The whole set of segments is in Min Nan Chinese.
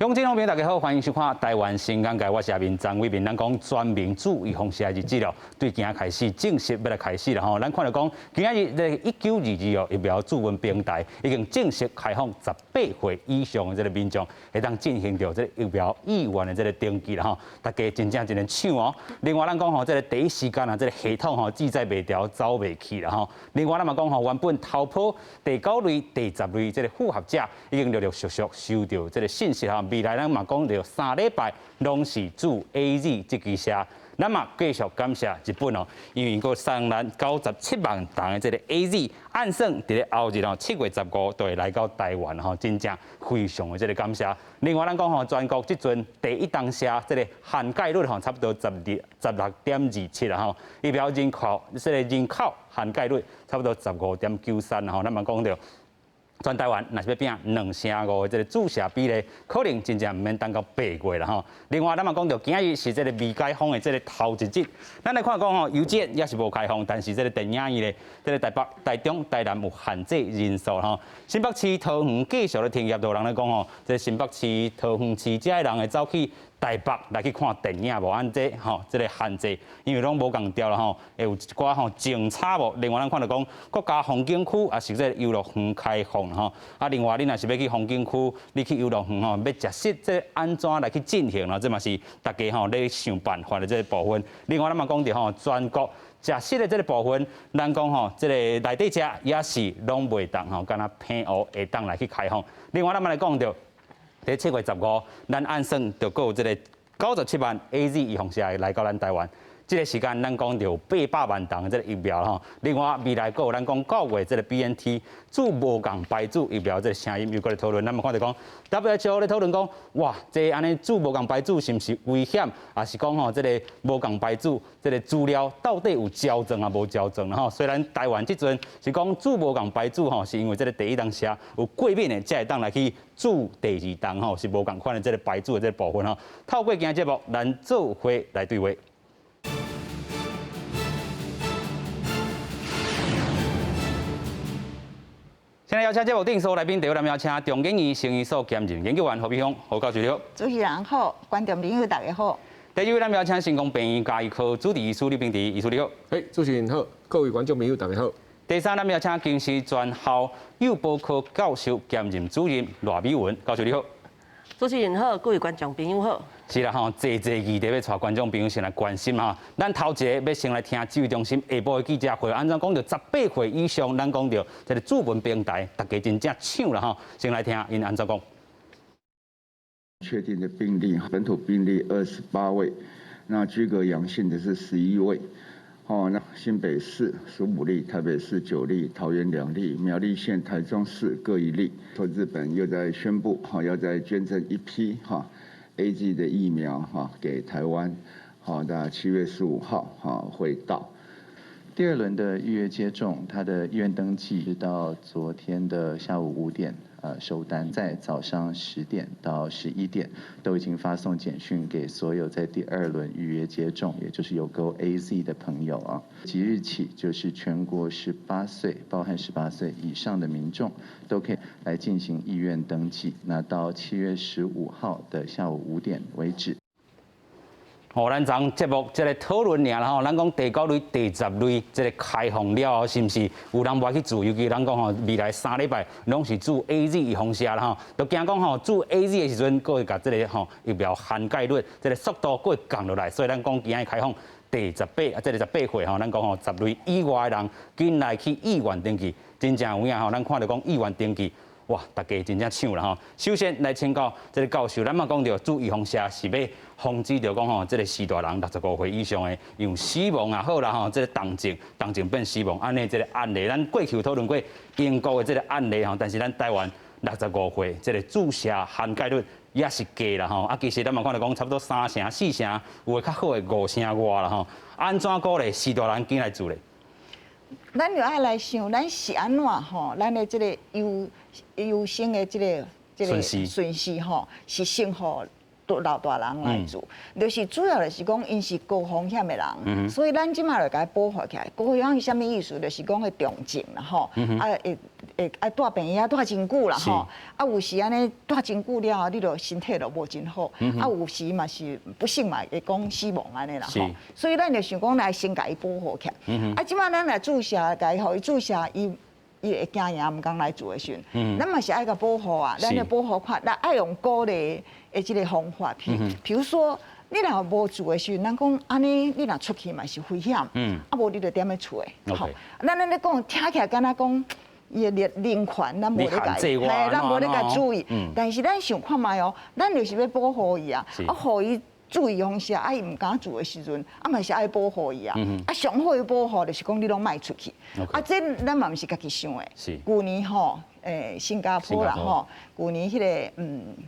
鄉親好朋友大家好，歡迎收看《台灣新眼界》，我是阿明張偉民。咱講全民注預防射日子了，對今仔開始正式欲來開始啦吼。咱看著講，今仔日這個1922哦疫苗注文平台已經正式開放18歲以上的這個民眾，會當進行著這個疫苗意願的這個登記啦吼。大家真正真能搶哦。另外，咱講吼，這個第一時間啊，這個系統吼，志在袂牢，走袂去啦吼。另外，咱嘛講吼，原本頭波第九類、第十類這個復合者已經陸陸續續收著這個信息吼。未來咱嘛講著三禮拜攏是注 AZ 這支射，咱嘛繼續感謝日本哦，因為閣送咱97萬筒的這個 AZ，按算佇咧後日哦7月15就會來到台灣吼，真正非常的這個感謝。另外，咱講吼，全國這陣第一當射這個涵蓋率吼，差不多12、16.27啦吼，疫苗人口這個人口涵蓋率差不多15.93啦吼，咱嘛講著。全台灣若是欲拚2成5的這個注射比例，可能真正毋免等到8月啦吼。另外，咱嘛講著今日是這個未解封的這個頭一日，咱來看講吼，郵件也是無開放，但是這個電影院咧，這個台北、台中、台南有限制人數吼。新北市桃園繼續咧停業，就有人咧講吼，這個新北市桃園市遮的人會走去台北來去看電影無？按這吼，這個限制，因為攏無仝調啦吼，會有一寡吼政策無。另外，咱看著講國家風景區也是這個遊樂園開放吼。啊，另外你若是欲去風景區，你去遊樂園吼，欲食食這按怎來去進行啦？這嘛是大家吼咧想辦法的這個部分。另外，咱嘛講著吼，全國食食的這個部分，咱講吼，這個內底食也是攏袂當吼，敢若澎湖會當來去開放。另外，咱嘛來講著。佇7月15，咱按算就閣有這個97萬 AZ 預防射來到咱台灣。這個時間，咱講著800萬筒的這個疫苗吼。另外，未來閣有咱講9月這個 BNT 注無仝牌子疫苗這個聲音又閣咧討論。咱嘛看著講 WHO 咧討論講，哇，這按呢注無仝牌子是毋是危險？抑是講吼，這個無仝牌子這個資料到底有矯正抑無矯正吼？雖然台灣這陣是講注無仝牌子吼，是因為這個第一針射有過敏的，才會當來去注第二針吼，是無仝款的這個牌子的這個部分吼。透過今日節目，咱做伙來對話。現在邀請節目頂所有來賓，第一位咱邀請中研院生醫所兼任研究員何美鄉何教授你好。主持人好，觀眾朋友大家好。第二位咱邀請成功病院家醫科主治醫師李秉哲醫師你好。嘿，主持人好，各位觀眾朋友大家好。第三，咱邀請京師專校幼保科教授兼任主任賴美文教授你好。主持人好，各位觀眾朋友好。是啦吼，濟濟議題欲帶觀眾朋友先來關心哈。咱頭一个欲先來聽指揮中心下晡的記者會，按怎講著18歲以上，咱講著這個注文平台，大家真正搶啦吼。先來聽𪜶按怎講。確定的病例，本土病例28位，那居隔陽性的是11位。哦，那新北市15例，台北市9例，桃園2例，苗栗縣、台中市各1例。說日本又在宣布，哈，要再捐贈一批哈 AZ 的疫苗哈給台灣，好，那7月15號哈會到。第二輪的預約接種，它的意願登記是到昨天的下午5點，收單，在早上10點到11點都已經發送簡訊給所有在第二輪預約接種，也就是有購 AZ 的朋友啊。即日起，就是全國十八歲，包含十八歲以上的民眾都可以來進行意願登記。那到7月15號的下午5點為止。哦，咱昨節目這個討論爾啦吼，咱講第九類、第十類這個開放了後，是毋是有人無愛去注？尤其咱講吼，未來三禮拜攏是注 AZ 預防射啦吼，就驚講吼注 AZ 的時陣，閣會共這個吼疫苗涵蓋率這個速度閣會降落來，所以咱講今日開放第十八啊，這個十八歲吼，咱講吼十類以外的人緊來去意願登記，真正有影吼，咱看著講意願登記。哇！大家真正搶啦吼。首先來請教這個教授，咱嘛講著注預防射是欲防止著講吼，這個序大人65歲以上的，用死亡也好啦吼，這個重症、重症變死亡，按呢這個案例，咱過去有討論過英國的這個案例吼，但是咱台灣六十五歲這個注射涵蓋率也是低啦吼。啊，其實咱嘛看著講差不多三成、四成，有的較好的五成外啦吼。按怎鼓勵序大人緊來注咧？咱就愛來想，咱是按怎吼？咱的這個優優先的這個這個順序吼，是先予老大人來注，就是主要就是講𪜶是高風險的人，所以咱這馬就共伊保護起來。高風險是啥物意思？就是講會重症啦吼，啊會會愛蹛病院蹛真久啦吼。啊，有時按呢蹛真久了後，你就身體就無真好。啊，有時嘛是不幸嘛會講死亡按呢啦吼。所以咱就想講來先共伊保護起來。啊，這擺咱來注射，共伊予伊注射，伊伊會驚贏毋敢來注的時陣，咱嘛是愛共保護啊。咱的保護看，咱愛用鼓勵的這個方法，譬如說，你若無注的時陣，咱講按呢，你若出去嘛是危險。啊，無你就踮咧厝的。吼，咱按呢講聽起來敢若講伊的人權，咱無咧共，嘿，咱無咧共注意。但是咱想看覓哦，咱就是欲保護伊啊，啊，予伊注預防射，啊，伊毋敢注的時陣，啊嘛是愛保護伊啊。啊，上好的保護就是講你攏莫出去。啊，這咱嘛毋是家己想的。舊年吼，新加坡啦吼，舊年彼个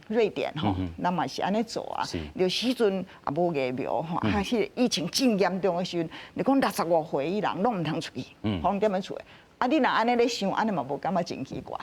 瑞典吼，咱嘛是按呢做啊。就彼陣也無疫苗吼，啊，彼个疫情真嚴重的時陣，你講65歲以人攏毋通出去，攏踮咧厝的。啊，你若按呢咧想，按呢嘛無感覺真奇怪。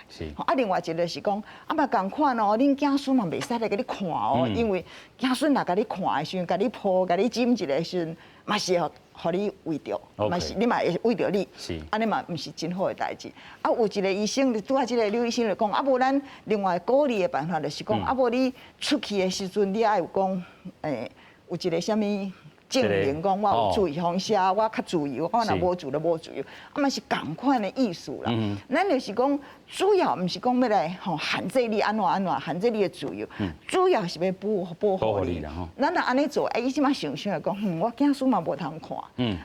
啊，另外一個是講，啊嘛仝款哦，恁囝孫嘛袂使來共你看哦，因為囝孫若共你看的時陣，共你抱、共你枕一下時陣，嘛是會予你圍著，嘛是你嘛會圍著你，按呢嘛毋是真好的代誌。啊，有一個醫生，拄仔這個劉醫生就講，啊無咱另外鼓勵的辦法就是講，啊無你出去的時陣，你愛有講，有一個啥物？證明講我有注預防射，我較自由，我若無注就無自由，啊嘛是仝款的意思啦。咱就是講，主要毋是講欲來吼限制你按怎按怎，限制你的自由，主要是欲保護你。咱若按呢做，欸，伊這擺想想來講，我囝孫嘛無通看，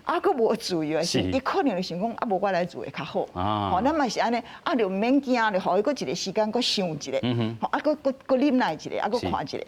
啊，閣無自由的時，伊可能就想講，啊，無我來注會較好。吼，咱嘛是按呢，啊，就毋免驚，就予伊閣一個時間閣想一下，吼，啊，閣閣閣忍耐一下，啊，閣看一下，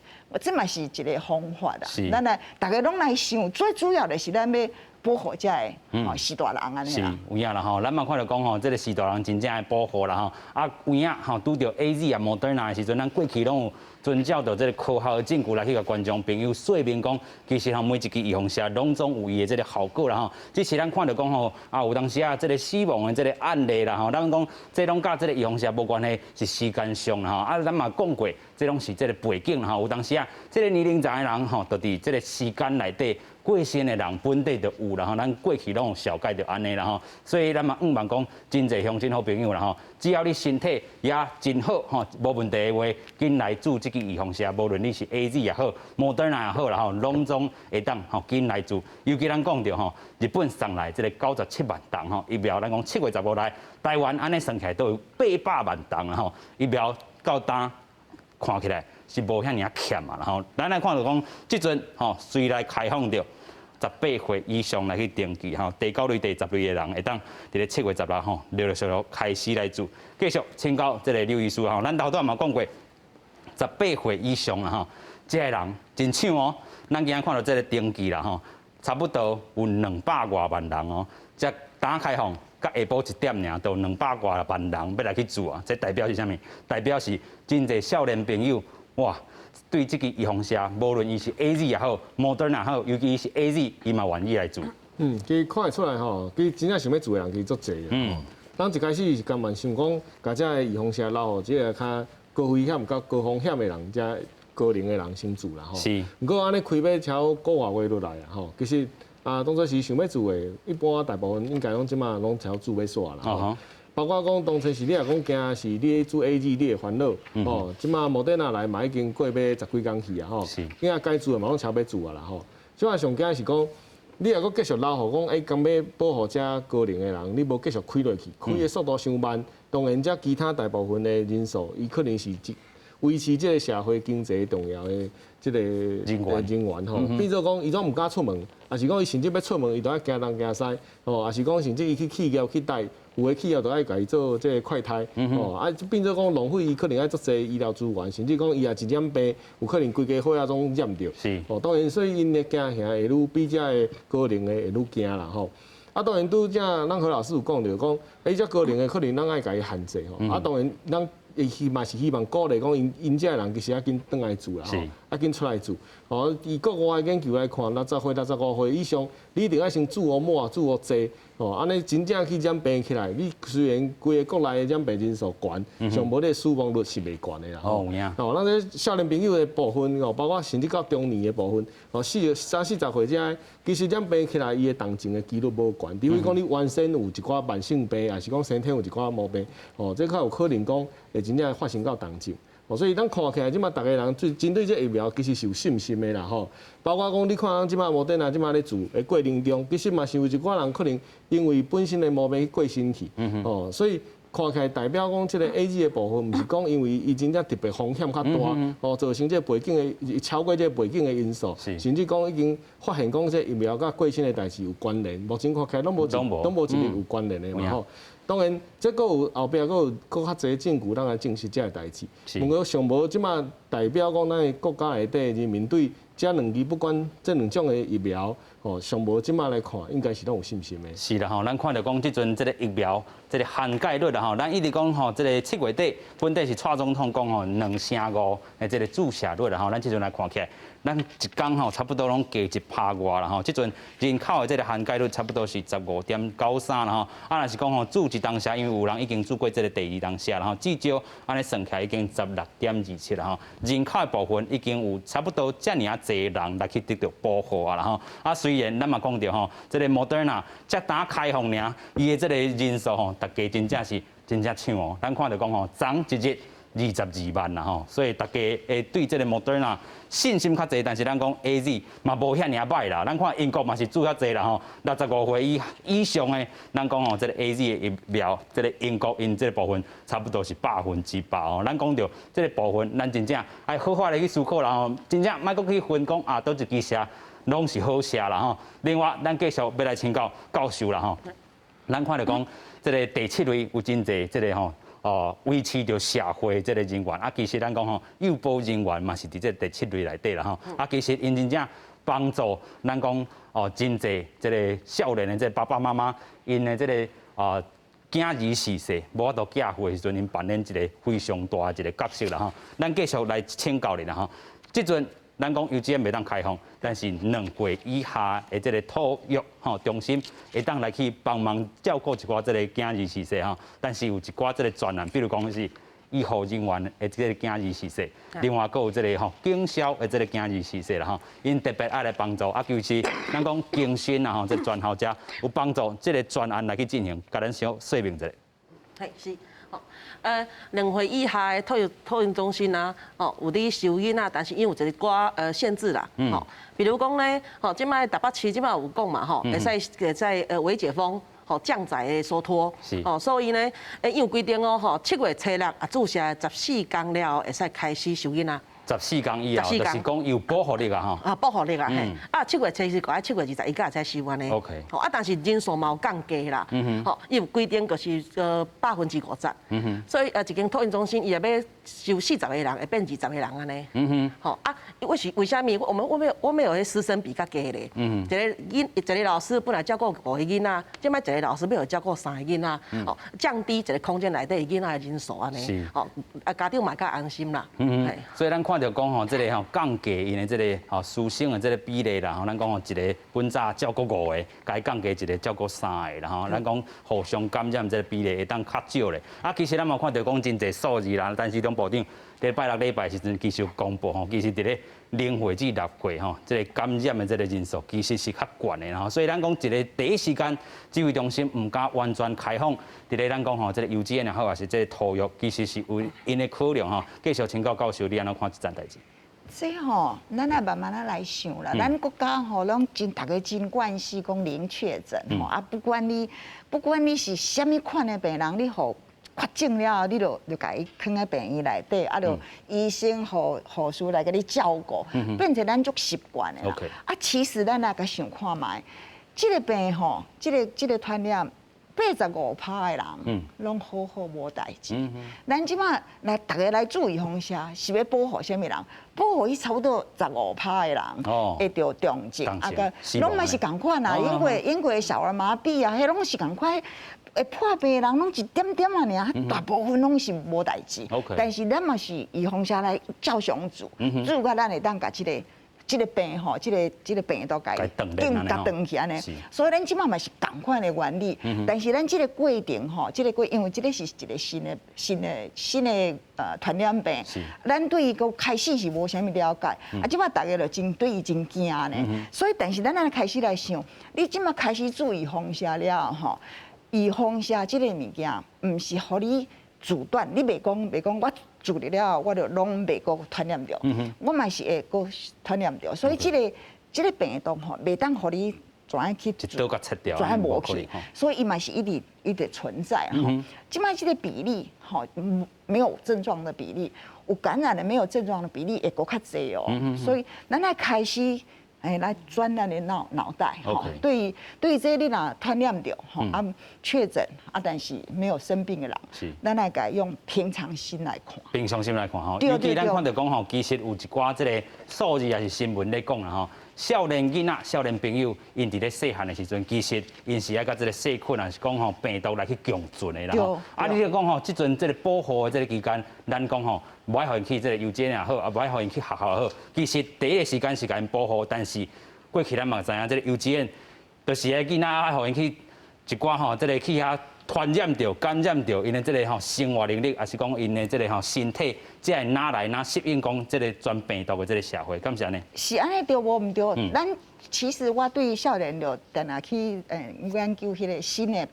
這嘛是一個方法啦。咱來逐家攏來想，最主要的是咱欲保護這个吼序大人按呢是有影啦吼，咱嘛看著講吼，這个序大人真正愛保護啦吼。啊，有影吼，拄著 AZ 啊、莫德納的時陣，咱過去攏有遵照著這个科學的證據來去共觀眾朋友說明講，其實吼每一支預防射攏總有伊的這个效果啦吼。只是咱看著講吼，啊有當時啊，這个死亡的這个案例啦吼，咱講這攏佮這个預防射無關係，是時間上啦吼。啊，咱嘛講過，這攏是這个背景啦吼。有當時啊，這个年齡層的人吼，就佇這个時間內底。過身的人本底就有啦吼，咱過去攏有紹介著按呢啦吼，所以咱嘛向望講，真濟鄉親好朋友啦吼，只要你身體也真好吼，無問題的話，緊來注這支預防射，無論你是 AZ 也好，莫德納也好啦吼，攏總會當吼緊來注。尤其咱講著吼，日本送來這个97萬筒吼疫苗，咱講7月15來台灣按呢算起來都有800萬筒啦吼，疫苗到今看起來是無遐爾仔欠嘛啦吼。咱來看著講，這陣吼隨來開放著18歲以上來去登記吼，第九類、第十類的人會當佇咧7月16吼，陸陸續續開始來注。繼續請教這个劉醫師吼，咱頭拄仔嘛講過，十八歲以上啊吼，這个人真搶哦。咱今仔看著這个登記啦吼，差不多有兩百外萬人哦。才今開放，到下晡一點爾，就兩百外萬人欲來去注啊。這代表是啥物？代表是真濟少年朋友哇！對這支預防射，無論伊是 AZ 也好，莫德納也好，尤其是 AZ，伊嘛願意來注。嗯，其實看會出來吼，其實真正想欲注的人其實足濟的。咱一開始是甘願想講，共這个預防射留予這个較高危險、較高風險的人，這高齡的人先注啦吼。毋過按呢開欲超個外月落來啊吼，其實啊，當初時想欲注的，一般大部分應該攏這馬攏差不多注欲煞啦。包括講當初是你若講驚是你注 AZ 你會煩惱，吼，這馬莫德納來嘛已經過欲十幾工去啊，吼，你若該注的嘛攏差欲注啊啦，吼。這馬上驚是講，你若閣繼續留予講，欸，敢欲保護這高齡的人，你無繼續開落去，開的速度傷慢，當然這其他大部分的人數，伊可能是維持這个社會經濟重要的這个人員吼，變做講伊總毋敢出門，抑是講伊甚至欲出門，伊都愛驚東驚西，吼，抑是講甚至伊去企業去帶，有的企業都愛共伊做這个快篩，吼，啊變做講浪費伊可能愛足濟醫療資源，甚至講伊若一染病，有可能規家伙仔攏染著。吼，當然所以𪜶的驚嚇會愈比這个高齡的會愈驚啦吼。啊，當然拄才咱何老師有講著講，欸，這高齡的可能咱愛共伊限制吼，啊，當然咱。伊希嘛是希望鼓勵講，𪜶𪜶這个人其實愛緊轉來注啦，吼，愛緊出來注。吼，以國外研究來看，60歲、65歲以上，你一定愛先注予滿，注予濟，吼，按呢真正去染病起來，你雖然規个國內的染病人數懸，上無你死亡率是袂懸的啦。哦，有影。吼，咱這少年朋友的部分，吼，包括甚至到中年的部分，吼，三四十歲這，其實染病起來，伊的重症的幾率無懸，除非講你原先有一寡慢性病，抑是講先天有一寡毛病，吼，這較有可能講會真正發生到重症。哦，所以咱看起來，這馬逐个人對針對這疫苗其實是有信心的啦，吼。包括講，你看咱這馬莫德納這馬咧注的過程中，其實嘛是有一寡人可能因為本身的毛病去過身去，哦，所以看起來代表講這個 AZ 的部分，毋是講因為伊真正特別風險較大，哦，造成這個背景的超過這個背景的因素，甚至講已經發現講這疫苗佮過身的代誌有關聯，目前看起來攏無一個有關聯的嘛，吼。當然，這閣有後壁閣有閣較濟證據，咱來證實這个代誌。毋過上無這馬代表講，咱的國家內底人民對這兩支不管這兩種的疫苗，吼，上無這馬來看，應該是攏有信心的。是啦吼，咱看著講這陣這个疫苗，這个涵蓋率啦吼，咱一直講吼，這个7月底本底是蔡總統講吼2成5的這个注射率啦吼，咱這陣來看起來，咱一工吼差不多攏加1%外啦吼，這陣人口的這个涵蓋率差不多是15.93啦吼，啊，若是講吼注一當下，因為有人已經注過這个第二當下啦吼，至少按呢算起來已經16.27啦吼，人口的部分已經有差不多遮爾仔濟人來去得著保護啊啦吼，啊雖然咱嘛講著吼，這个莫德納才剛開放爾，伊的這个人數吼，大家真正是真正搶哦，咱看著講吼，昨一日22萬啦吼，所以大家會對這个莫德納信心較濟，但是咱講 AZ 嘛無遐爾䆀啦。咱看英國嘛是注遐濟啦吼，65歲以上的，咱講吼這个 AZ 的疫苗，這个英國𪜶這个部分差不多是100%哦。咱講著這个部分，咱真正愛好好來去思考啦吼，真正莫閣去分講啊，佗一支射攏是好射啦吼。另外，咱繼續欲來請教教授啦吼，咱看著講這个第七類有真濟這个吼。哦，維持著社會這个人員，啊，其實咱講吼，幼保人員嘛是佇這第七類內底啦吼，啊，其實𪜶真正幫助咱講哦，真濟這个少年的這个爸爸媽媽，𪜶的這个啊囝兒逝世，無法度寄付的時陣，𪜶扮演一个非常大的一个角色啦吼。咱繼續來請教你啦吼，這陣咱講幼稚園袂當開放，但是2歲以下的這个托育吼中心會當來去幫忙照顧一寡這个囝兒逝世吼，但是有一寡這个專案，比如講是醫護人員的這个囝兒逝世，另外閣有這个吼警消的這个囝兒逝世啦吼，𪜶特別愛來幫助，啊，尤其咱講更新啊吼，這專校遮有幫助這个專案來去進行，共咱小說明一下。係是。2歲以下的托育中心啊，哦，有咧收囡仔，但是因有一寡限制啦，吼，比如講咧，吼，這擺台北市這擺有講嘛，吼，會使微解封，吼，降載的疏托，哦，所以呢，因有規定哦，吼，7月初6啊注射14工了後，會使開始收囡仔。 14工以後，就是講有保護力啊，吼。啊，保護力啊，嘿。啊，7月初四過，7月21才會使收按呢。 吼啊，但是人數嘛有降低啦。吼，伊有規定就是50%。所以一間托嬰中心伊若欲收40個人，會變20個人按呢。吼啊，為是為啥物？我們有彼師生比較低咧。一個老師本來照顧五個囡仔，這擺一個老師欲予照顧三個囡仔。哦，降低一個空間內底囡仔的人數按呢。吼，啊，家長嘛較安心啦。所以咱看著講吼，這个吼降低𪜶的這个吼師生的這个比例啦，吼，咱講吼一个本早照顧五個，共伊降低一個照顧三個啦，吼，咱講互相感染這个比例會當較少咧。啊，其實咱嘛看著講真濟數字啦，但是中部長佇拜六禮拜時陣其實有公布吼，其實佇咧0歲至6歲吼，這个感染的這个人數其實是較懸的吼，所以咱講一个第一時間指揮中心毋敢完全開放，佇咧咱講吼，這个幼稚園也好，抑是這个托育，其實是有𪜶的考量吼。繼續請教教授，你按怎看這件代誌？這吼，咱愛慢慢仔來想啦。咱國家吼，攏真逐家真關心講零確診吼，啊，不管你是啥物款的病人，你予確診了後，你就共伊囥佇病院內底，啊，就醫生、護士來共你照顧，變成咱足習慣的啦。啊，其實咱來共想看覓，這个病吼，這個傳染。85%的人，攏好好無代誌。咱這擺來逐家來注預防射，是欲保護啥物人？保護彼差不多十五趴的人會著重症，啊個攏嘛是仝款啊。英國的小兒麻痹啊，彼攏是仝款。會破病的人攏一點點仔爾，大部分攏是無代誌。但是咱嘛是預防射來照常注，注到咱會當共這个。這个病吼，這个病毒共緊共斷去按呢，所以咱這擺嘛是仝款的原理。但是咱這个過程吼，這个過，因為這个是一个新的傳染病，咱對伊閣開始是無啥物了解，啊，這擺大家就真對伊真驚呢。所以，但是咱按呢開始來想，你這擺開始注預防射了吼，預防射這个物件，毋是予你阻斷，你袂講我注入了後，我就攏袂閣傳染著，我嘛是會閣傳染著。所以這个病毒吼，袂當予你全去全無去，所以伊嘛是一直一直存在吼。這擺這个比例吼，沒有症狀的比例，有感染的沒有症狀的比例會閣較濟哦。所以咱愛開始來轉咱的腦袋吼。對於這你若傳染著吼啊確診啊，但是沒有生病的人，咱來共用平常心來看。平常心來看吼，尤其咱看著講吼，其實有一寡這个數字抑是新聞咧講啦吼。少年囡仔、少年朋友，𪜶佇咧細漢的時陣，其實𪜶是愛佮這个細菌，抑是講吼病毒來去共存的啦吼。啊，你講吼，這陣這个保護的這个期間，咱講吼，無愛予𪜶去這个幼稚園也好，啊，無愛予𪜶去學校也好，其實第一个時間是共𪜶保護，但是過去咱嘛知影，這个幼稚園就是彼囡仔愛予𪜶去一寡吼，這个去遐傳染著、感染著𪜶的這个吼生活能力，抑是講𪜶的這个吼身體，才會哪來哪適應講這个傳病毒的這个社會，敢是按呢？是按呢對無毋對？咱其實我對少年就定定去研究彼个新的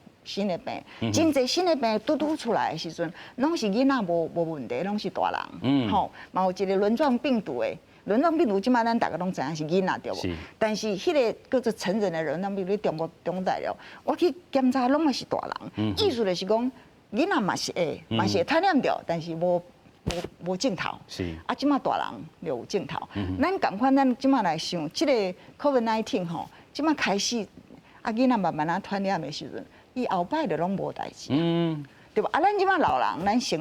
病，真濟新的病拄拄出來的時陣，攏是囡仔無問題，攏是大人。吼，嘛有一个輪狀病毒的。輪狀病毒這擺咱逐家攏知影是囡仔對無？但是彼个叫做成人的輪狀病毒，中國中大陸，我去檢查攏嘛是大人，意思就是講囡仔嘛是會傳染著，但是無症頭。啊，這擺大人就有症頭。咱仝款，咱這擺來想，這个 COVID-19 吼，這擺開始啊，囡仔慢慢仔傳染的時陣，伊後擺就攏無代誌。對無？啊，咱這擺老人，咱先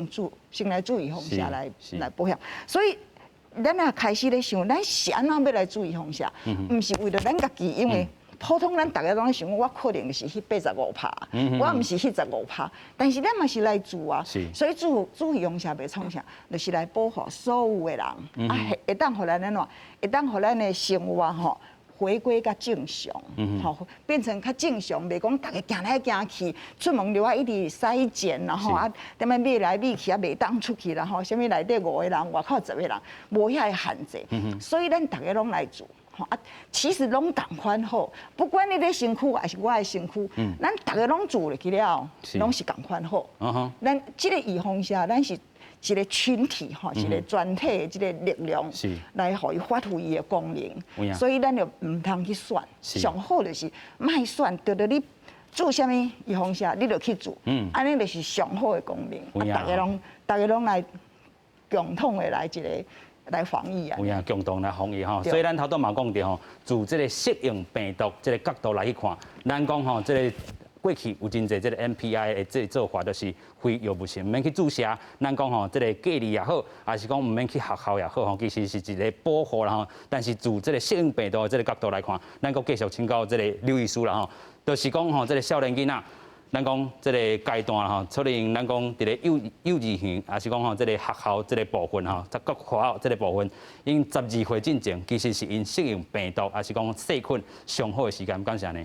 來注預防射來保險，所以。咱若開始咧想，咱是按怎欲來注預防射？毋是為著咱家己，因為普通咱逐家攏想，我可能是彼85趴，我毋是彼十五趴，但是咱嘛是來注啊，所以注預防射欲創啥？就是來保護所有的人，啊，會當予咱按怎？會當予咱的生活吼回歸較正常，吼變成較正常，袂講逐家行來行去，出門就愛一直篩檢，然後啊，踮咧覕來覕去啊，袂當出去啦吼，啥物內底五個人，外口10個人，無遐个限制，所以咱逐家攏來注。啊，其實攏仝款好，不管你的身軀抑是我的身軀，咱逐家攏注入去了，攏是仝款好。咱這个預防射，咱是一个群體吼，一个全體的這个力量，來予伊發揮伊的功能。所以咱就毋通去選，上好就是莫選，著你注啥物預防射，你就去注，按呢就是上好的功能。啊，逐家攏來共同的來一个來防疫啊！有影共同來防疫吼，所以咱頭拄嘛講著吼，自這个適應病毒這个角度來去看，咱講吼這个過去有真濟這个 NPI 的這个做法，就是非藥物性，毋免去注射。咱講吼，這个隔離也好，抑是講毋免去學校也好吼，其實是一个保護啦吼。但是自這个適應病毒的這个角度來看，咱閣繼續請教這个劉醫師啦吼，就是講吼，這个少年囡仔。咱講這个階段吼，可能咱講佇咧幼稚園，抑是講吼這个學校這个部分吼，在國學校這个部分，𪜶12歲進前，其實是𪜶適應病毒，抑是講細菌上好的時間，敢是按呢？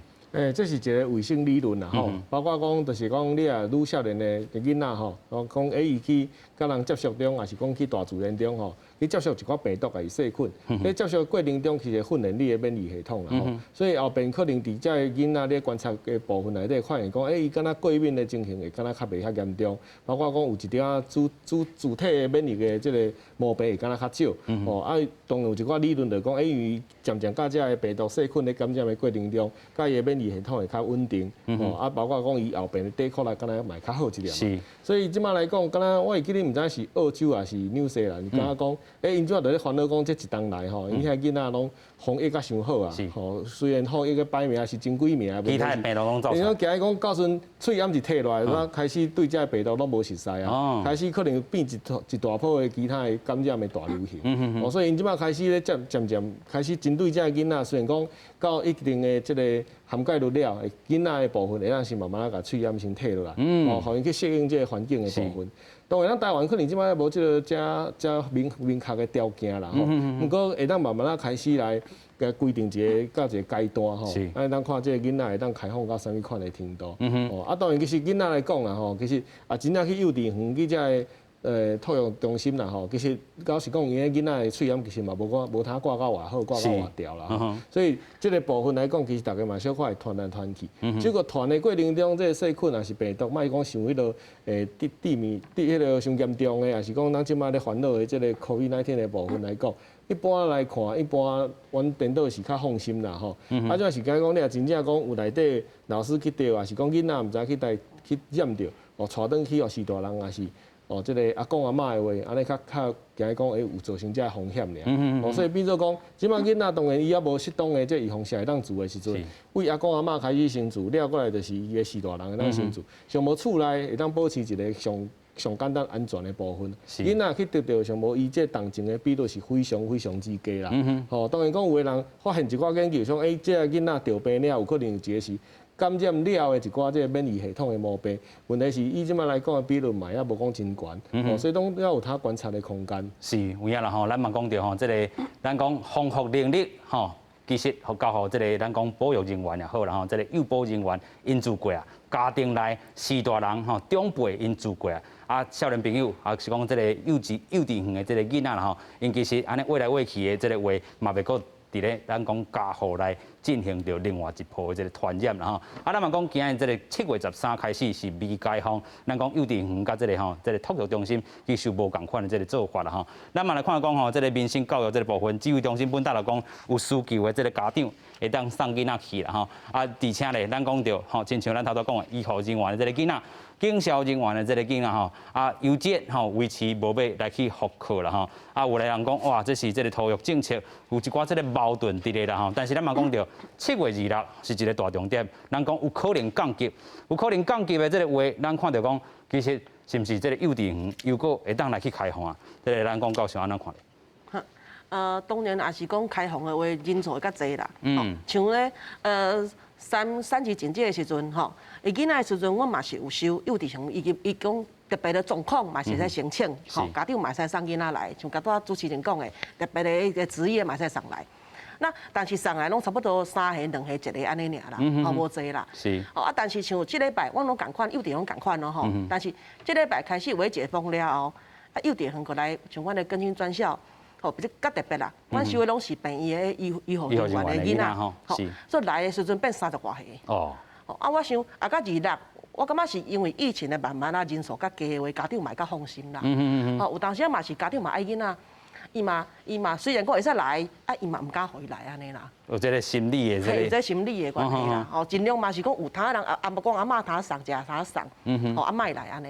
這是一个衛生理論啦吼，包括講就是講你若愈少年的囡仔吼，講伊去佮人接觸中，抑是講去大自然中吼，去接觸一寡病毒抑是細菌，咧接觸過程中其實訓練你的免疫系統啦吼，所以後邊可能佇這个囡仔咧觀察的部分內底發現講，伊敢若過敏的情形會敢若較袂遐嚴重，包括講有一點仔主體的免疫的這个毛病會敢若較少，吼啊，當然有一寡理論就講，因為漸漸佮這个病毒細菌咧感染的過程中，佮伊的免疫系統會較穩定，吼啊，包括講伊後邊的抵抗力敢若嘛會較好一點。所以這擺來講，敢若我會記得毋知是澳洲抑是紐西蘭，敢若講，𪜶這擺就咧煩惱講，這一冬來吼，𪜶遐囡仔攏防疫甲傷好啊，吼，雖然防疫個排名是真幾名，其他的病毒攏走。𪜶講驚講到時陣喙罨一退落來，開始對這个病毒攏無熟似啊，開始可能變一大波的其他的感染的大流行。哦，所以𪜶這擺開始咧漸漸漸開始針對這个囡仔，雖然講到一定的這个涵蓋率了，囡仔的部分會當是慢慢共喙罨先退落來，哦，予𪜶去適應這个環境的部分。當然，咱台灣可能這擺無這个遮遮明明確的條件啦吼。毋過會當慢慢仔開始來共規定一个到一个階段吼，啊，當看這个囡仔會當開放到啥物款的程度。哦，啊，當然其實囡仔來講啦吼，其實啊，真正去幼稚園去遮个托育中心啦吼，其實老實講，𪜶的囡仔的喙罨其實嘛無掛無通掛到偌好，掛到偌牢啦。所以這个部分來講，其實大家嘛小可會傳來傳去。只不過傳的過程中，這个細菌抑是病毒，莫講像彼落致致命、致彼个傷嚴重的，抑是講咱這擺咧煩惱的這个 COVID-19 的部分來講，一般來看，一般阮顛倒是較放心啦吼。啊，這是講講你若真正講有內底老師去著，抑是講囡仔毋知去帶去染著，哦，帶轉去予序大人，抑是哦，這个阿公阿嬤的話，按呢較較驚講會有造成這个風險爾。哦，所以變做講，這擺囡仔當然伊猶無適當的這預防射會當注的時陣，為阿公阿嬤開始先注，了過來就是伊的序大人會當先注，上無厝內會當保持一个上上簡單安全的部分。囡仔去得著上無伊這同情的比率是非常非常之低啦。吼，當然講有的人發現一寡研究，說欸，這个囡仔得病了，有可能有一个是感染了的一寡這个免疫系統的毛病，問題是以這擺來講的比率嘛，也無講真懸，哦，所以攏猶有通觀察的空間。是，有影啦吼，咱嘛講著吼，這个咱講防護能力吼，其實予交予這个咱講保育人員也好啦吼，這个幼保人員𪜶注過啊，家庭內序大人吼長輩𪜶注過啊，啊少年朋友啊是講這个幼稚幼稚園的這个囡仔啦吼，𪜶其實按呢餵來餵去的這个話，嘛袂閣佇咧咱講家戶來進行著另外一波的這个傳染啦吼。啊，咱嘛講今日這个7月13開始是微解封，咱講幼稚園佮這个吼，這个托育中心其實無仝款的這个做法啦吼。咱嘛來看講吼，這个民生教育這个部分，指揮中心本搭就講有需求的這个家長會當送囡仔去啦吼。啊，而且咧，咱講著吼，親像咱頭拄講的醫護人員的這个囡仔。警消人員的這个囡仔吼，啊，優質吼維持無欲來去復課啦吼。啊，有的人講哇，這是這个托育政策有一寡這个矛盾佇咧啦吼。但是咱嘛講著，7月26是一个大重點，咱講有可能降級，有可能降級的這个話，咱看著講，其實是毋是這个幼稚園又閣會當來去開放啊？這个咱講教授按怎看咧？當然也是講開放的話，人數會較濟啦。像咧，三級警戒的時陣，吼，伊囡仔的時陣，阮嘛是有收幼稚園，伊伊講特別的狀況嘛是會使申請，吼，家長嘛會使送囡仔來，像剛拄仔主持人講的，特別的一个職業嘛會使送來。那但是送來攏差不多三個、兩個、一个按呢爾啦，吼，無濟啦。吼啊，但是像這禮拜，阮攏仝款，幼稚園仝款咯吼。但是這禮拜開始有解封了後，啊，幼稚園過來，像阮的更新專校。吼，比較特別啦，阮收的攏是病院的醫醫護人員的囡仔，吼，所以來的時陣變三十外歲。哦，啊，我想啊，到26，我感覺是因為疫情的慢慢啊，人數較低的話，家長嘛會較放心啦。吼，有當時嘛是家長嘛愛囡仔，伊嘛伊嘛雖然講會使來，啊，伊嘛毋敢予伊來按呢啦。有這个心理的這個。有這心理的關係啦。吼，盡量嘛是講有通人啊，啊無講阿嬤通送，食通送，吼，啊莫來按呢。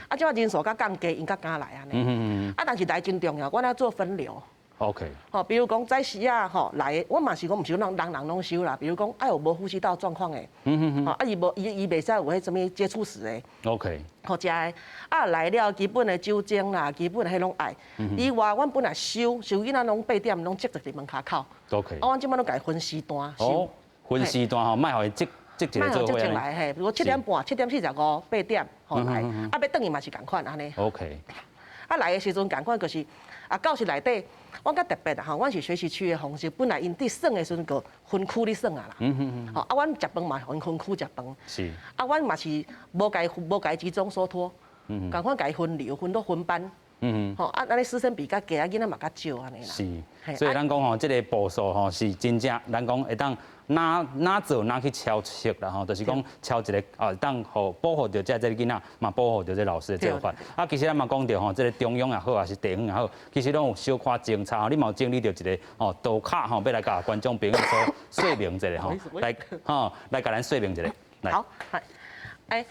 啊，這擺人數較降低，𪜶較敢來按呢。啊，但是來真重要，阮愛做分流。 吼，比如講早時啊，吼來的，我嘛是講，毋是講人人攏收啦。比如講，啊有無呼吸道狀況的，吼啊伊無伊伊袂使有彼啥物接觸史的。 吼，食的啊來了，基本的酒精啦，基本的彼攏愛。以外，阮本來收收囡仔攏八點攏積佇門跤口。 啊，阮這擺攏共伊分時段收。哦，分時段吼，莫予伊積積一個做伙。來嘿，比如7點半、7點45、八點吼來，啊欲轉去嘛是仝款按呢。 啊來的時陣仝款就是。啊，教室內底，阮較特別啦吼，阮是學習區的方式，本來𪜶佇耍的時陣就分區咧耍啊啦。吼，啊，阮食飯嘛，予𪜶分區食飯。啊，阮嘛是無共伊集中收托，仝款共伊分流，分到分班。吼，啊，按呢師生比較低，啊，囡仔嘛較少按呢啦。是，所以咱講吼，這个步數吼是真正，咱講會當哪哪做哪去超測啦吼，就是講超一个啊，當予保護著這這个囡仔，嘛保護著這老師的做法。啊，其實咱嘛講著吼，這个中央也好，抑是地方也好，其實攏有小可政策吼，你嘛有整理著一个吼圖卡吼，欲來共觀眾朋友說說明一下吼，來吼來共咱說明一下。來。好，欸，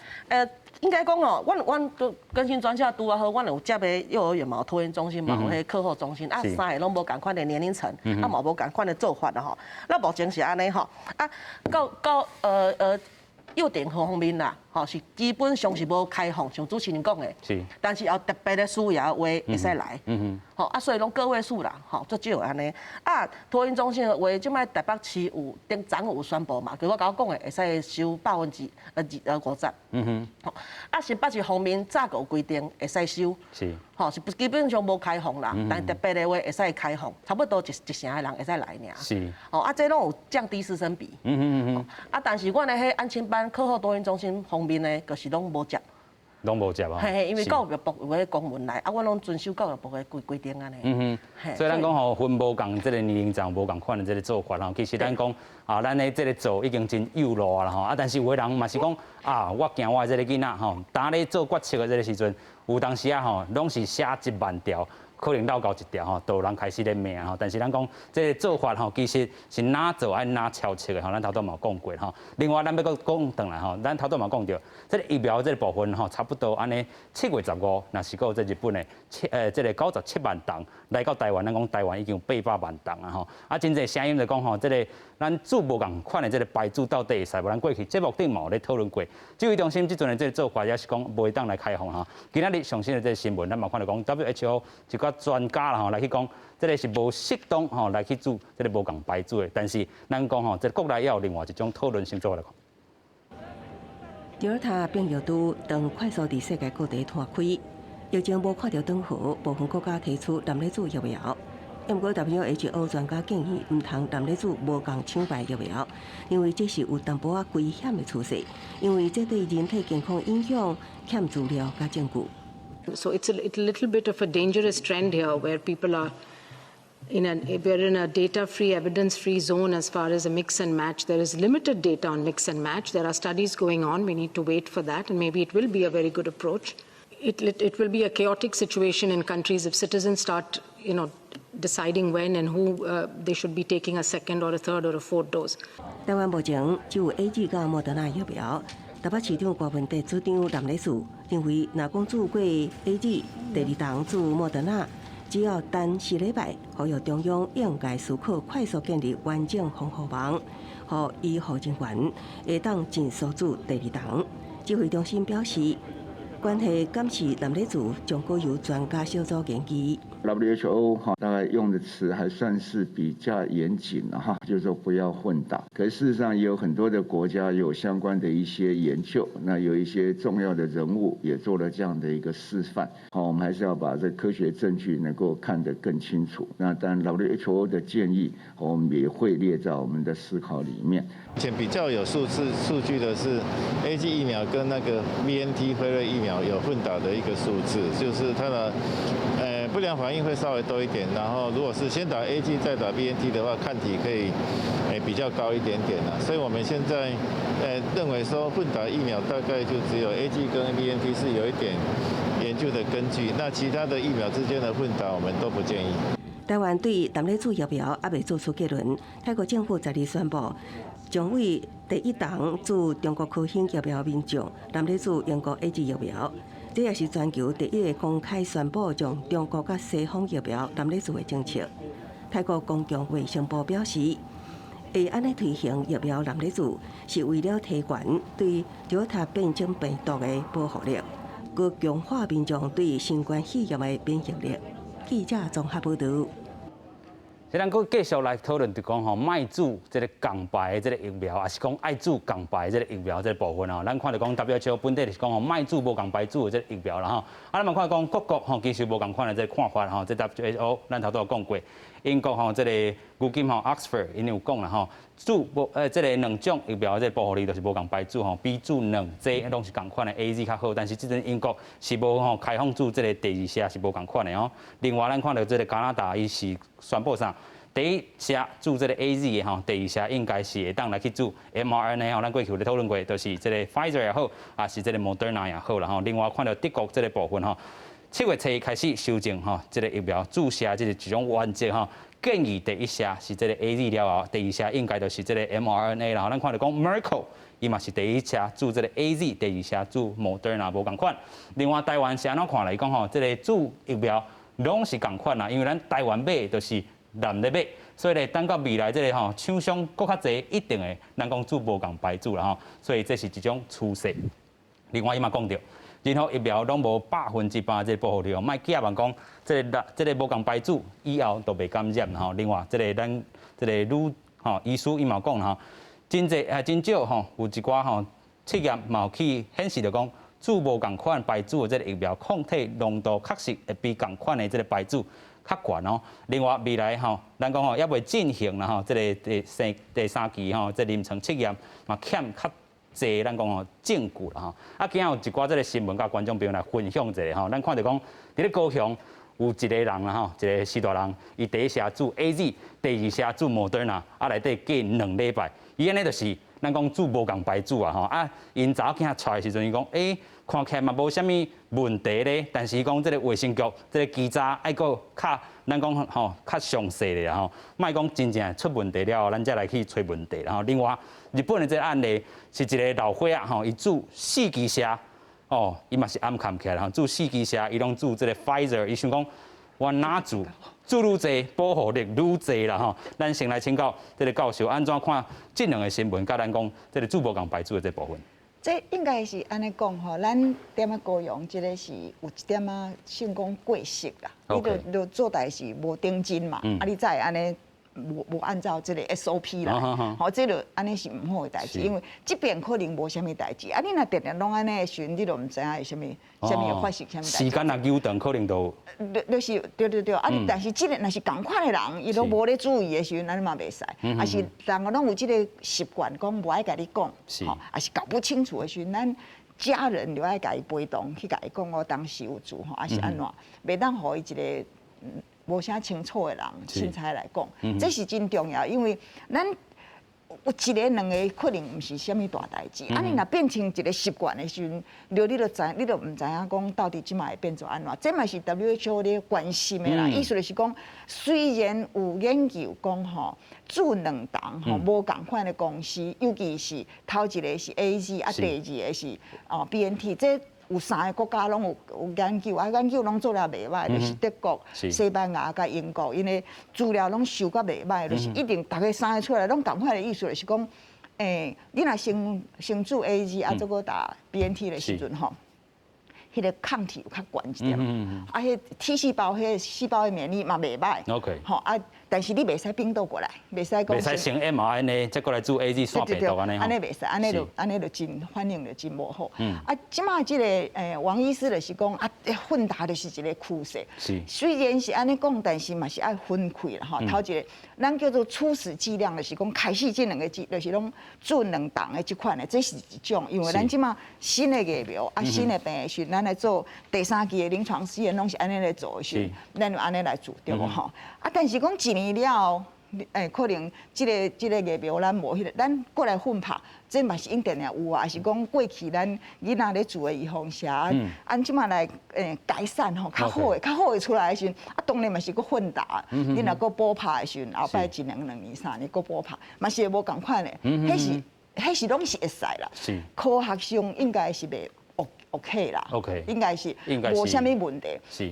應該講哦，阮阮都更新專校拄仔好，阮有接的幼兒園嘛，有托嬰中心嘛，有彼課後中心，啊，三个攏無仝款的年齡層，啊嘛無仝款的做法啦吼。那目前是按呢吼，啊，到到幼兒園方面啦，吼，是基本上是無開放，像主持人講的。但是有特別的需要的話，會使來。吼啊，所以攏個位數啦，吼，足少按呢。啊，托嬰中心的話，這擺台北市有頂昨有宣布嘛，就我剛剛講的，會使收百分之呃二呃五十。吼，啊，新北市方面早就有規定會使收。吼，是基本上無開放啦，但特別的話會使開放，差不多一一成的人會使來爾。吼，啊，這攏有降低師生比。啊，但是阮的彼安親班、課後托嬰中心方面呢，就是攏無接。攏無接啊。嘿嘿，因為教育部有彼公文來，啊，阮攏遵守教育部的規規定按呢。所以咱講吼，分無仝這個年齡層無仝款的這個做法吼，其實咱講啊，咱的這個做已經真幼路啊啦吼，啊，但是有的人嘛是講啊，我驚我的這個囡仔吼，當咧做決策的這個時陣，有當時啊吼，攏是寫1萬條。可能漏到一條吼，都有人開始咧罵吼。但是咱講這個做法吼，其實是哪做愛哪超切的吼。咱頭拄嘛有講過吼。另外，咱欲閣講轉來吼，咱頭拄嘛講著，這個疫苗這個部分吼，差不多按呢7月15，若是閣有這日本的七呃這個97萬筒來到台灣，咱講台灣已經有800萬筒啊吼。啊，真濟聲音就講吼，這個咱注無仝款的這個牌子到底會使無？咱過去節目頂嘛有咧討論過。指揮中心這陣的這個做法也是講袂當來開放吼。今仔日上新的這個新聞，咱嘛看著講 WHO 一寡專家啦吼來去講，這個是無適當吼來去注這個無仝牌子的。但是咱講吼，這個國內也有另外一種討論性做來看。德爾塔變異株當快速佇世界各地湠開，疫情無看著轉好，部分國家提出濫咧注疫苗。毋過 WHO 專家建議毋通濫咧注無仝廠牌疫苗，因為這是有淡薄仔危險的趨勢，因為這對人體健康影響欠資料佮證據。 So it's a little bit of a dangerous trend here where people are in a we're in a data-free, evidence-free zone as far as a mix and match. There is limited data on mix and match. There are studies going on. We need to wait for that, and maybe it will be a very good approach. It will be a chaotic situation in countries if citizens start deciding when and who they should be taking a second or a third or a fourth dose. 台灣目前只有 AZ 佮莫德納疫苗。台北市長柯文哲主張濫咧注，認為若講注過 AZ，第二筒注莫德納，只要等四禮拜，呼籲中央應該思考快速建立完整防護網，予醫護人員會當盡速注第二筒。指揮中心表示，關係敢是濫咧注，將閣由專家小組研究。 WHO 哈，大概用的詞還算是比較嚴謹了哈，就是說不要混打。可是事實上也有很多的國家有相關的一些研究，那有一些重要的人物也做了這樣的一個示範。好，我們還是要把這科學證據能夠看得更清楚。那當然 WHO 的建議，我們也會列在我們的思考裡面。目前比較有數字數據的是 AZ 疫苗跟那個 BNT 輝瑞疫苗有混打的一個數字，就是它的不良反應會稍微多一點，然後如果是先打 AZ 再打 BNT 的話，抗體可以比較高一點點啦。所以我們現在認為說混打疫苗大概就只有 AZ 跟 BNT 是有一點研究的根據，那其他的疫苗之間的混打我們都不建議。台灣對濫咧注疫苗猶未做出結論。泰國政府十二宣布，將為第一筒注中國科興疫苗民眾濫咧注英國 AZ 疫苗。這也是全球第一个公開宣布將中國佮西方疫苗濫咧注的政策。泰國公共衛生部表示，會按呢推行疫苗濫咧注，是為了提懸對德爾塔變種病毒的保護力，閣強化民眾對新冠肺炎的免疫力。記者綜合報導。這咱閣繼續來討論，就講吼，莫注這个仝牌的這个疫苗，抑是講愛注仝牌的這个疫苗這个部分吼。咱看著講 WHO 本底就是講吼，莫注無仝牌子的這个疫苗啦吼。啊，咱嘛看講各國吼，其實無仝款的這个看法吼。這 WHO 咱頭拄有講過，英國吼這个牛津吼 Oxford 𪜶有講啦吼，注無這个兩種疫苗的這个保護力就是無仝牌子吼，比注兩劑攏是仝款的 AZ 較好。但是這陣英國是無吼開放注這个第二劑是無仝款的吼。另外咱看著這个加拿大，伊是宣布啥？第一劑注這个 AZ 的吼，第二劑應該是會當來去注 mRNA 吼，咱過去有咧討論過，就是這个 Pfizer 也好，抑是這个 Moderna 也好啦吼。另外看著德國這个部分吼，7月初開始修正吼，這个疫苗注射這个一種原則吼，建議第一劑是這个 AZ 了後，第二劑應該就是這个 mRNA 啦。咱看著講 Merkel 伊嘛是第一劑注這个 AZ，第二劑注 Moderna 無仝款。另外台灣是按怎看來講吼，這个注疫苗攏是仝款啦，因為咱台灣買就是濫咧買，所以咧等到未來這个吼廠商閣較濟，一定會咱講注無仝牌子啦吼，所以這是一種趨勢。另外伊嘛講著，任何疫苗攏無100%這個保護力哦，莫寄望講這個無仝牌子以後就袂感染吼。另外，這個咱這個女吼醫師伊嘛講吼，真濟啊真少吼，有一寡吼測驗嘛有去顯示著講，注無仝款牌子的這個疫苗抗體濃度確實會比仝款的這個牌子較懸哦。另外未來吼，咱講吼猶未進行啦吼，這個第三期吼，這臨床測驗嘛欠較濟，咱講吼證據啦吼。啊，今仔有一寡這個新聞，佮觀眾朋友來分享一下吼。咱看著講，佇咧高雄有一個人啦吼，一個序大人，伊第一劑注 AZ，第二劑注莫德納，啊內底隔2禮拜，伊按呢就是咱講注無仝牌子啊吼。啊，𪜶查某囝出來時陣，伊講，欸，看起來嘛無啥物問題咧，但是伊講這個衛生局這個稽查愛閣較，咱講吼較詳細咧吼，莫講真正出問題了後，咱才來去揣問題。然後另外，日本的這個案例是一個老歲仔吼，伊注四支射，哦，伊嘛是掩崁起來吼，注四支射，伊攏注這個 Pfizer，伊想講我若注注愈濟，保護力愈濟啦吼。咱先來請教這個教授，按怎看這兩個新聞，佮咱講這個注無仝牌子的這部分？這應該是按呢講吼，咱踮仔高雄這個是有一點仔算講過失啦。你著著做代誌無認真嘛，啊，你才會按呢無按照這個 SOP 來，吼，這就按呢是毋好的代誌，因為這邊可能無啥物代誌，啊，你若定定攏按呢的時陣，你就毋知影會啥物啥物會發生啥物代誌。時間若久長，可能就就是對對對，啊，但是這個若是仝款的人，伊攏無咧注意的時陣，按呢嘛袂使。啊是人攏有這個習慣，講無愛共你講，吼，啊是搞不清楚的時陣，咱家人就愛共伊陪同去共伊講，我當時有做吼，啊是按怎，袂當予伊一個無啥清楚的人凊彩來講，這是真重要，因為咱有一個兩個可能毋是啥物大代誌，啊，你若變成一個習慣的時陣，著你著知，你著毋知影講到底這馬會變做按怎，這嘛是 WHO 咧關心的啦。意思就是講，雖然有研究講吼，注兩筒吼無仝款的公司，尤其是頭一個是 AZ，啊，第二個是哦 BNT，這有三個國家攏有研究，啊研究攏做了袂䆀，就是德國、西班牙佮英國，𪜶的資料攏收甲袂䆀，就是一定逐家三个出來攏仝款的意思，就是講，你若先注 AZ 啊，再閣打 BNT 的時陣吼，彼個抗體有較懸一點，啊，彼 T 細胞、彼個細胞的免疫嘛袂䆀。 吼啊，但是你袂使反倒過來，袂使講袂使先 mRNA 再過來注 AZ 煞病毒按呢。按呢袂使，按呢就真反應就真無好。啊，這馬這個王醫師就是講啊，混打就是一個趨勢。雖然是按呢講，但是嘛是愛分開啦吼。頭一個，咱叫做初始劑量，就是講開始這兩個劑，就是攏注兩筒的這款的，這是一種。因為咱這馬新的疫苗啊，新的病的時，咱來做第三期的臨床試驗，攏是按呢來做的時，咱就按呢來做對無吼？啊，但是講一年了後，可能這個疫苗咱無彼個，咱過來混拍，這嘛是一定有啊。還是講過去咱囡仔咧注的預防射，按這馬來改善吼，較好的出來的時陣，啊當然嘛是閣混打。你若閣補拍的時陣，後擺一年、兩年、三年閣補拍，嘛是會無仝款的。彼是攏是會使啦。科學上應該是袂 OK 啦應該是無啥物問題。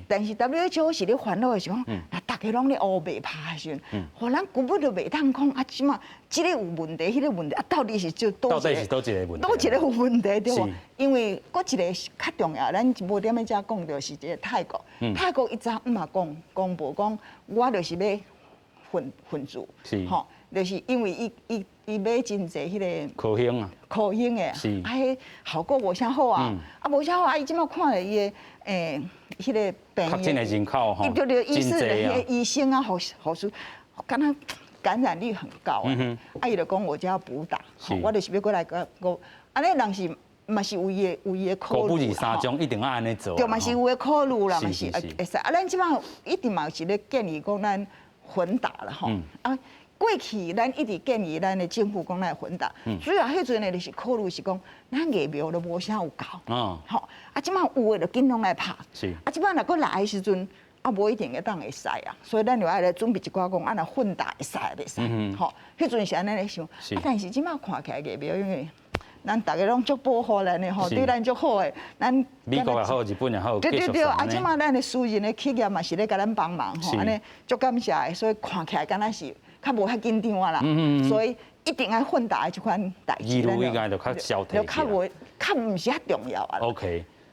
但是 WHO 是咧煩惱的是講，若逐家攏咧烏白拍的時陣，予咱根本就袂當講啊，這馬這個有問題，彼個問題啊，到底是就佗到底是佗一個問題？佗一個有問題對無？因為閣一個是較重要，咱無踮咧遮講著是這個泰國，泰國伊早嘛講公布講，我就是欲混注，吼，就是因為伊買真濟彼個科興啊，科興的，啊，彼效果無啥好啊，啊無啥好啊，伊這馬看著伊的彼個病確診的人口吼，對對，醫師的彼個醫生啊，護士，敢若感染率很高啊，啊伊就講我就要補打，我就是欲過來閣閣，按呢人是嘛是有伊的考慮，五不二三種一定愛按呢做，對，嘛是有的考慮啦，嘛是會使啊，咱這馬一直嘛是咧建議講咱混打啦吼，啊。過去咱一直建議咱的政府講來混打，主要彼陣呢就是考慮是講，咱疫苗都無啥有夠，吼，啊，這馬有的就緊攏來拍，啊，這馬若閣來的時陣，啊，無一定會當會使啊，所以咱就愛來準備一寡講，啊，若混打會使袂使，吼，彼陣是按呢咧想，啊，但是這馬看起來疫苗因為咱逐家攏足保護咱的吼，對咱足好的，咱美國也好，日本也好，對對對，啊，這馬咱的私人的企業嘛是咧共咱幫忙吼，按呢足感謝的，所以看起來敢若是較無遐緊張啊啦，所以一定愛混打的這款代誌，疑慮應該就較消退就較無較毋是遐重要啊。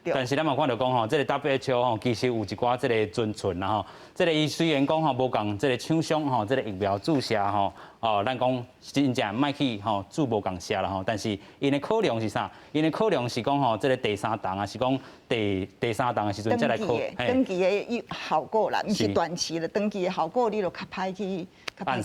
但是咱嘛看著講吼，這个 WHO 吼，其實有一寡這个遵循啦吼。這个伊雖然講吼無仝這个廠商吼，這个疫苗注射吼，哦，咱講真正莫去吼注無仝射啦吼。但是𪜶的考量是啥？𪜶的考量是講吼，這个第三筒啊，是講第三筒的時陣才來考。長期的效果啦，毋是短期的，長期的效果你就較歹去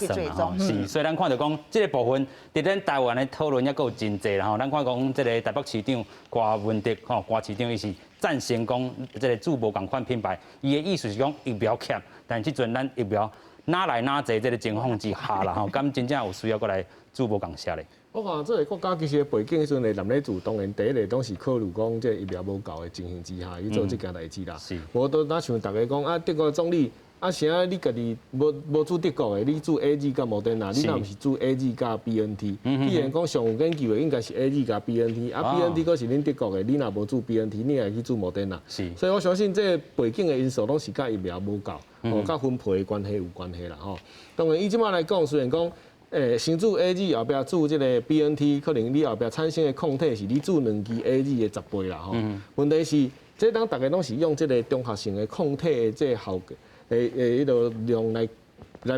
追蹤。是，所以咱看著講這个部分，佇咱台灣的討論猶閣有真濟啦吼。咱看講這个台北市長柯文哲吼，柯市長伊是贊成講這个注無仝款品牌，伊的意思是講疫苗欠，但這陣咱疫苗哪來哪濟這个情況之下啦吼，敢真正有需要閣來注無仝射咧？我看這个國家其實背景彼陣的南咧注，當然第一个攏是考慮講這个疫苗無夠的情形之下去做這件代誌啦。無都若像逐家講啊，德國總理啊，啥你家己無注德國的，你注 AZ 佮莫德納，你若毋是注 AZ 佮 BNT？既然講上有研究的應該是 AZ 佮 BNT，啊 BNT 閣是恁德國的，你若無注 BNT，你會去注莫德納？所以我相信這个背景的因素攏是佮疫苗無夠，哦，佮分配的關係有關係啦吼。當然，以這擺來講，雖然講，先注 AZ 後壁注這个 BNT，可能你後壁產生的抗體是你注兩劑 AZ 的10倍啦吼。問題是，這當逐家攏是用這个中學性的抗體的這个效果，彼个量來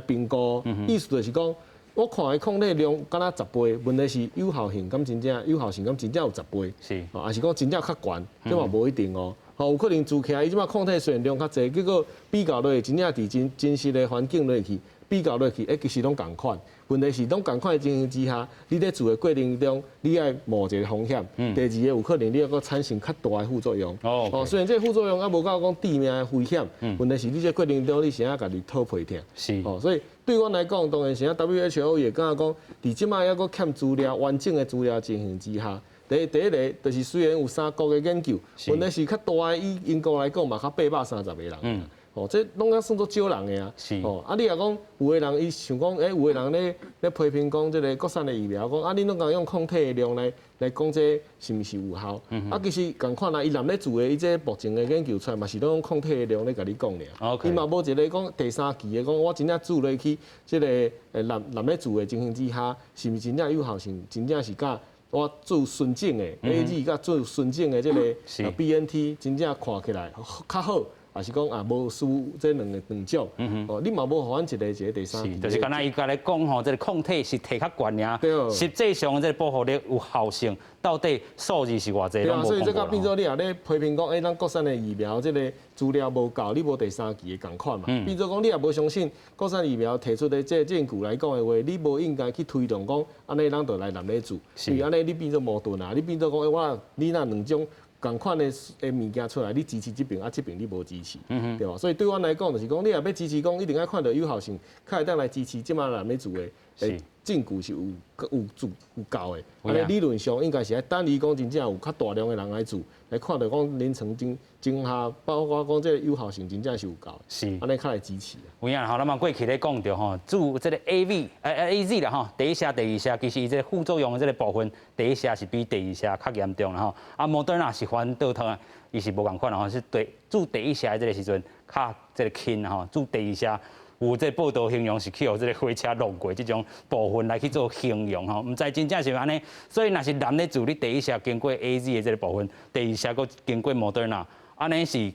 評估，意思就是講，我看的抗體量敢若十倍，問題是有效性敢真正有效性敢真正有十倍？抑是講真正較懸，這嘛無一定哦。吼，有可能注起來，伊這擺抗體雖然量較濟，結果比較落去，真正佇真實的環境落去比較落去，其實攏仝款。問題是攏仝款的情形之下，你咧注的過程中，你愛冒一个風險。第二个有可能你猶閣產生較大的副作用。哦，雖然這个副作用猶無到講致命的危險，問題是你這個過程中你是按家己討皮疼。哦，所以對阮來講，當然是啊，WHO 也感覺講，佇這擺猶閣欠資料完整的資料情形之下，第一个就是雖然有三國的研究，問題是較大的以英國來講嘛，較830個人。哦，這攏猶算做少人的啊。哦，啊，你若講有的人伊想講，有的人咧批評講這个國產的疫苗，講啊，恁攏共用抗體的量來講這是毋是有效？啊，其實仝款啊，伊南咧做的，伊這目前的研究出來嘛是攏用抗體的量咧共你講爾。伊嘛無一個講第三期的講，我真正注落去這个南咧注的情形之下，是毋是真正有效性？真正是佮我注純正的 AZ 佮注純正的這个 BNT，真正看起來較好。抑是講啊，無輸這兩个兩種，哦，你嘛無予阮一个第三。是，就是敢若伊共你講吼，這个抗體是提較懸爾，實際上這个保護力有效性，到底數字是偌濟？對啊，所以這個變做你若咧批評講，咱國產的疫苗這个資料無夠，你無第三期的仝款嘛？變做講你也無相信國產疫苗提出的這個證據來講的話，你無應該去推動講，按呢咱就來南咧注，因為按呢你變做矛盾啊，你變做講，我你若兩種仝款的物件出來，你支持這邊啊，這邊你無支持，對吧？所以對阮來講，就是講你若欲支持講，一定愛看著有效性，較會當來支持這擺人咧做的，證據是有足有夠的。按呢理論上應該是愛等伊講真正有較大量的人來注，來看著講臨床真下，包括講這个有效性真正是有夠的，按呢較來支持。有影吼，咱嘛過去咧講著吼，注這个 A V AZ 啦吼，第一射、第二射，其實伊這个副作用的這个部分，第一射是比第二射較嚴重啦吼。啊，莫德納是反倒頭，伊是無仝款啦吼，是對注第一射的這个時陣較這个輕吼，注第二射。有這個報道形容是去予這个火車弄過這種部分來去做形容吼，毋知真正是按呢。所以若是男咧注你第一射經過 AZ 的這个部分，第二射閣經過莫德納，按呢是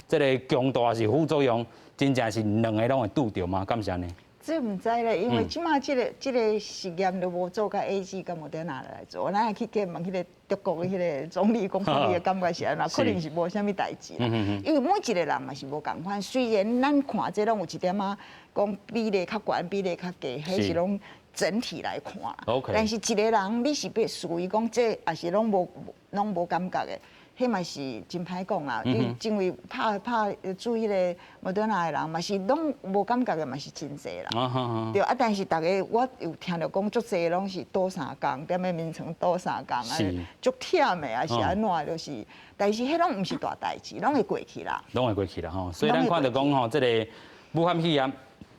這个強度抑是副作用，真正是兩个攏會拄著嗎？敢是按呢？這毋知咧，因為這擺這个實驗都無做，佮 AZ 佮莫德納來做，咱去問彼个德國的彼个總理講，伊的感覺是按怎？可能是無啥物代誌啦。因為每一個人嘛是無仝款，雖然咱看這攏有一點仔講比例較懸，比例較低，彼是攏整體來看。但是一個人你是欲屬於講這，抑是攏無感覺的。彼嘛是真歹講啦，因為拍注彼个莫德納的人嘛是攏無感覺的嘛是真濟啦。對啊，但是逐家我有聽著講足濟攏是倒三工，踮咧眠床倒三工啊，足忝的抑是按怎，就是，但是彼攏毋是大代誌，攏會過去啦。攏會過去啦吼，所以咱看著講吼，這个武漢肺炎，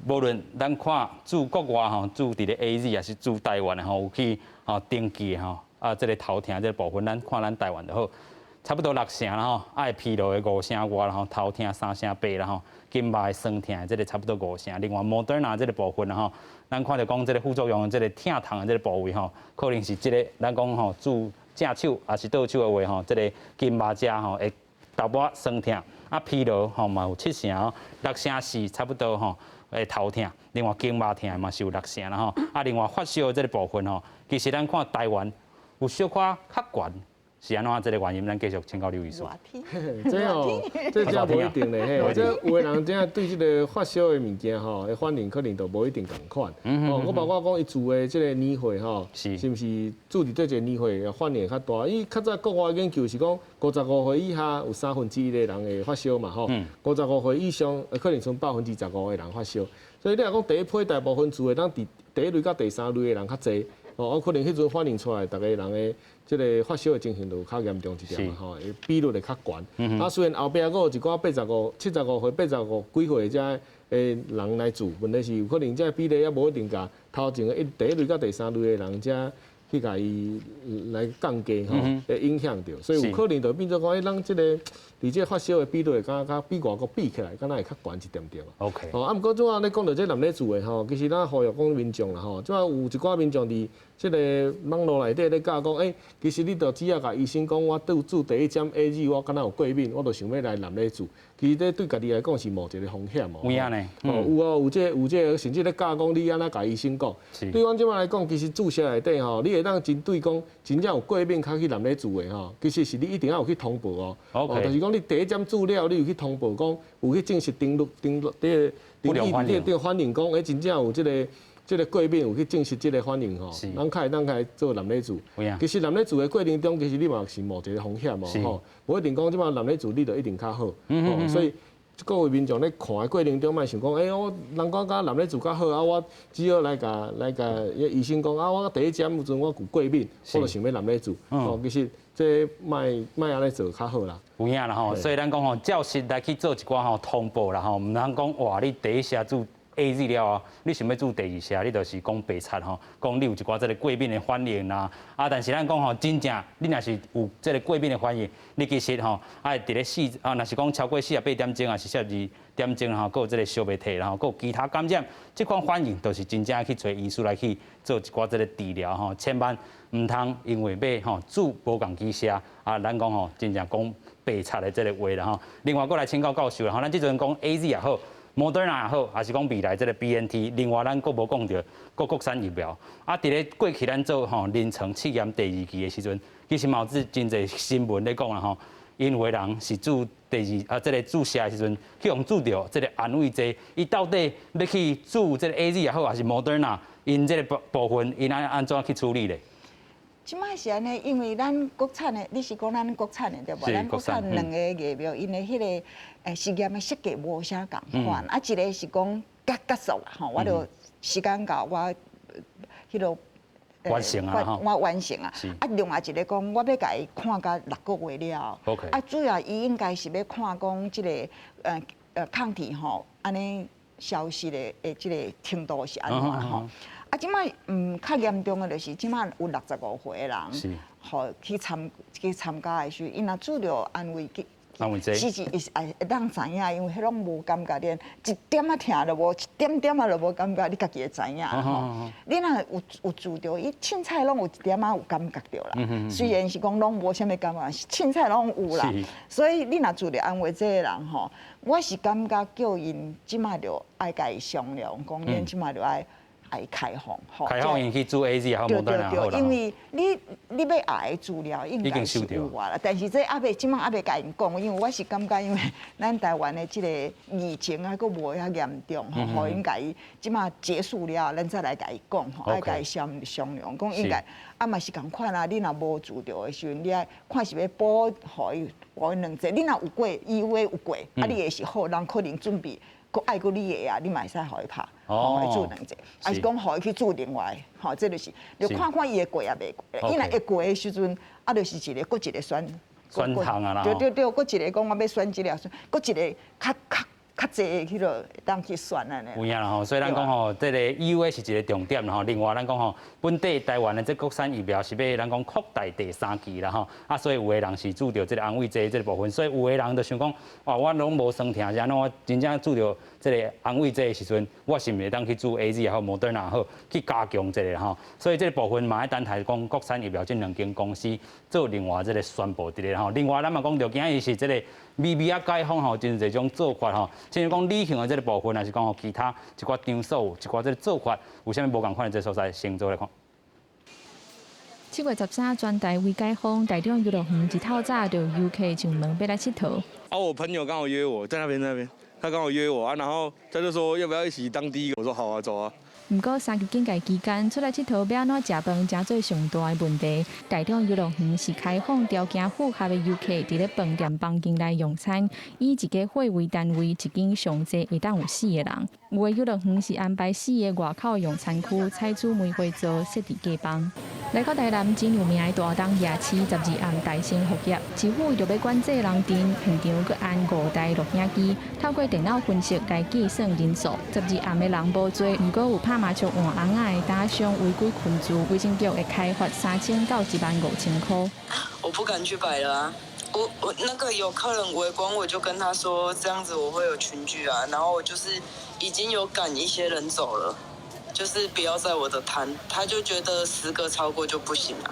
無論咱看駐國外吼，駐佇咧 AZ 抑是駐台灣的吼，有去吼登記的吼，啊，這個頭疼這個部分，咱看咱台灣就好。差不多六成啦吼，愛疲勞的5成外啦吼，頭疼3成8啦吼，筋肉的酸疼的這个差不多5成。另外，莫德納這个部分啦吼，咱看著講這个副作用，這个疼痛的這个部位吼，可能是這个咱講吼注正手抑是倒手的話吼，這个筋肉遮吼會淡薄仔酸疼，啊疲勞吼嘛有七成，六成四差不多吼會頭疼，另外筋肉疼嘛是有六成啦吼，啊另外發燒的這个部分吼，其實咱看台灣有小可較懸。是按怎這个原因？咱繼續請教劉醫師。這哦，這真無一定咧，嘿，這有的人真正對這个發燒的物件吼，的反應可能就無一定仝款。哦，我包括講伊注的這个年歲吼，是毋是注佇這個年歲反應較大？伊較早國外研究是講55歲以下有1/3的人會發燒嘛，吼。55歲以上可能賰15%的人發燒。所以你若講第一批大部分注的，咱佇第一類佮第三類的人較濟。哦，可能彼陣反應出來，逐个人的這个發燒的情形就較嚴重一點嘛，吼，比率會較懸。啊，雖然後壁閣有一寡85、75歲、85幾歲遮的人來注，問題是有可能這比例也無一定共頭前的第一類佮第三類的人遮去共伊來降低吼，會影響著，所以有可能就變做講，咱這个佇這个發燒的比率會敢若比外國比起來，敢若會較懸一點點。 哦，啊，毋過怎啊，你講著這濫咧注的吼，其實咱呼籲講民眾啦吼，這擺有一寡民眾佇這个網路內底咧教講，欸，其實你著只要共醫生講，我拄注第一針 AZ，我敢若有過敏，我就想欲來濫咧注。其實這對家己來講是冒一个風險哦。有影呢？哦，有哦，有這有這個，甚至咧教講你按怎共醫生講。對阮這擺來講，其實注射內底吼，你會當針對講真正有過敏較去濫咧注的吼，其實是你一定要有去通報哦。就是講你第一針注了，你有去通報講有去正式登錄登錄，佇個登記佇個反映講，欸，真正有這个。這个過敏有去證實這个反應吼，咱較會當來做濫咧注。其實濫咧注的過程中，其實你嘛是冒一个風險哦，吼，無一定講這擺濫咧注你就一定較好，所以各位民眾咧看的過程中，莫想講，欸，我人講敢濫咧注較好啊，我只好來共來共醫生講啊，我第一針有陣我有過敏，我就想欲濫咧注，哦，其實這莫莫按呢做較好啦。有影啦吼，所以咱講吼，照實來去做一寡吼通報啦吼，毋通講哇，你第一劑注 AZ 了後，你想欲注第二劑，你就是講白賊吼，講你有一寡這个過敏的反應啦。啊，但是咱講吼，真正你若是有這个過敏的反應，你其實吼愛佇咧四啊，若是講超過48點鐘，抑是72點鐘吼，閣有這个燒袂退，然後閣有其他感染，這款反應就是真正去揣醫師來去做一寡這个治療吼，千萬毋通因為欲吼注無仝支針啊，咱講吼真正講白賊的這个話啦吼。另外，閣來請教教授啦吼，咱這陣講 AZ 也好，莫德納也好，抑是講未來這个 BNT，另外咱閣無講著閣國產疫苗。啊，佇咧過去咱做吼臨床試驗第二期的時陣，其實嘛有真濟新聞咧講啦吼，𪜶有的人是注第二啊，這个注射的時陣去予注著這个安慰劑，伊到底欲去注這个 AZ 也好，抑是莫德納，𪜶這个部部分，𪜶按按怎去處理咧？這擺是按呢，因為咱國產的，你是講咱國產的對無？咱國產兩个疫苗，𪜶的彼个實驗的設計無啥仝款，啊，一个是講結結束啦吼，我就時間到，我彼落完成啊，我完成啊。啊，另外一个講，我欲共伊看甲六個月了後。啊，主要伊應該是欲看講這个抗體吼，按呢消失的的這个程度是按怎吼。啊，這擺較嚴重的就是這擺有65歲的人，吼去參加的時陣，𪜶若注著安慰劑，安慰劑，其實伊是會當知影，因為彼攏無感覺，連一點仔疼都無，一點點仔都無感覺，你家己會知影吼。你若有注著，伊凊彩攏有一點仔有感覺著啦。雖然是講攏無啥物感覺，凊彩攏有啦。所以你若注著安慰劑的人吼，我是感覺叫𪜶這擺就愛共伊商量，講恁這擺就愛。愛開放，開放𪜶去注 AZ 也好，對對對，因為你你欲愛的資料應該是有啊啦，但是這猶未這擺猶未共𪜶講，因為我是感覺，因為咱台灣的這个疫情還閣無遐嚴重吼，予𪜶共伊這擺結束了，咱再來共伊講吼，愛共伊商商量，講應該啊嘛是仝款啊，你若無注著的時陣，你愛看是欲補予伊補伊兩劑，你若有過，伊有的有過，啊你的是好，人可能準備。閣愛閣你的啊，你嘛會使予伊拍，予伊注兩劑，抑是講予伊去注另外，吼，這就是就看看伊會過抑袂過。伊若會過的時陣，啊，就是一个閣一个選選項啊啦。對對對，閣一个講我欲選這个，閣一个較較較濟的彼落會當去選按呢。有影啦吼，所以咱講吼，這個 EUA 是一個重點啦吼。另外，咱講吼，本地台灣的這國產疫苗是欲咱講擴大第三劑啦吼。啊，所以有的人是注著這個安慰劑這個部分，所以有的人就想講，哇，我攏無酸疼，是按怎我真正注著這個安慰劑的時陣，我是毋是會當去注 AZ 也好，莫德納也好，去加強這個吼。所以這個部分嘛愛等待講國產疫苗這兩間公司做另外這個宣布佇咧吼。另外，咱嘛講著今日是這個微微仔解封吼，真濟種做法吼。親像講旅行的這個部分，還是講吼其他一寡場所、一寡這個做法，有啥物無仝款的這個所在，先做來看。7月13，全台微解封，台中遊樂園一透早就遊客上門欲來𨑨迌。啊，我朋友剛好約我在那邊，那邊，他剛好約我啊，然後他就說要不要一起當第一個，我說好啊，走啊。毋過三級警戒期間，出來𨑨迌欲按怎食飯，成做上大的問題。台中遊樂園是開放條件符合的遊客，佇咧飯店房間內用餐，以一家伙為單位，一間上濟會當有四個人。有的遊樂園是安排四个外口用餐區，採取梅花座設置隔房。來到台南真有名的大東夜市，12暗大聲復業，市府為著欲管制人陣，現場閣安五台錄影機，透過電腦分析來計算人數。12暗的人無濟，毋過有拍麻將換尪仔的打賞違規群聚，衛生局會開罰3000到1萬5千箍。我不敢去擺了啊！我那個有客人圍觀，我就跟他說這樣子我會有群聚啊，然後我就是已經有趕一些人走了，就是不要在我的攤，他就覺得10個超過就不行了。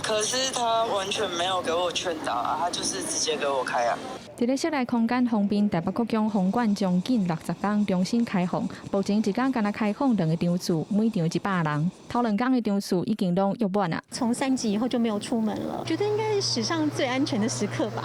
可是他完全沒有給我勸導啊，他就是直接給我開啊。佇咧室內空間方面，台北國疆紅館將近60工重新開放，目前一工干焦開放兩個場次，每場100人。頭兩工的場次已經攏約滿啦。從三級以後就沒有出門了，覺得應該是史上最安全的時刻吧，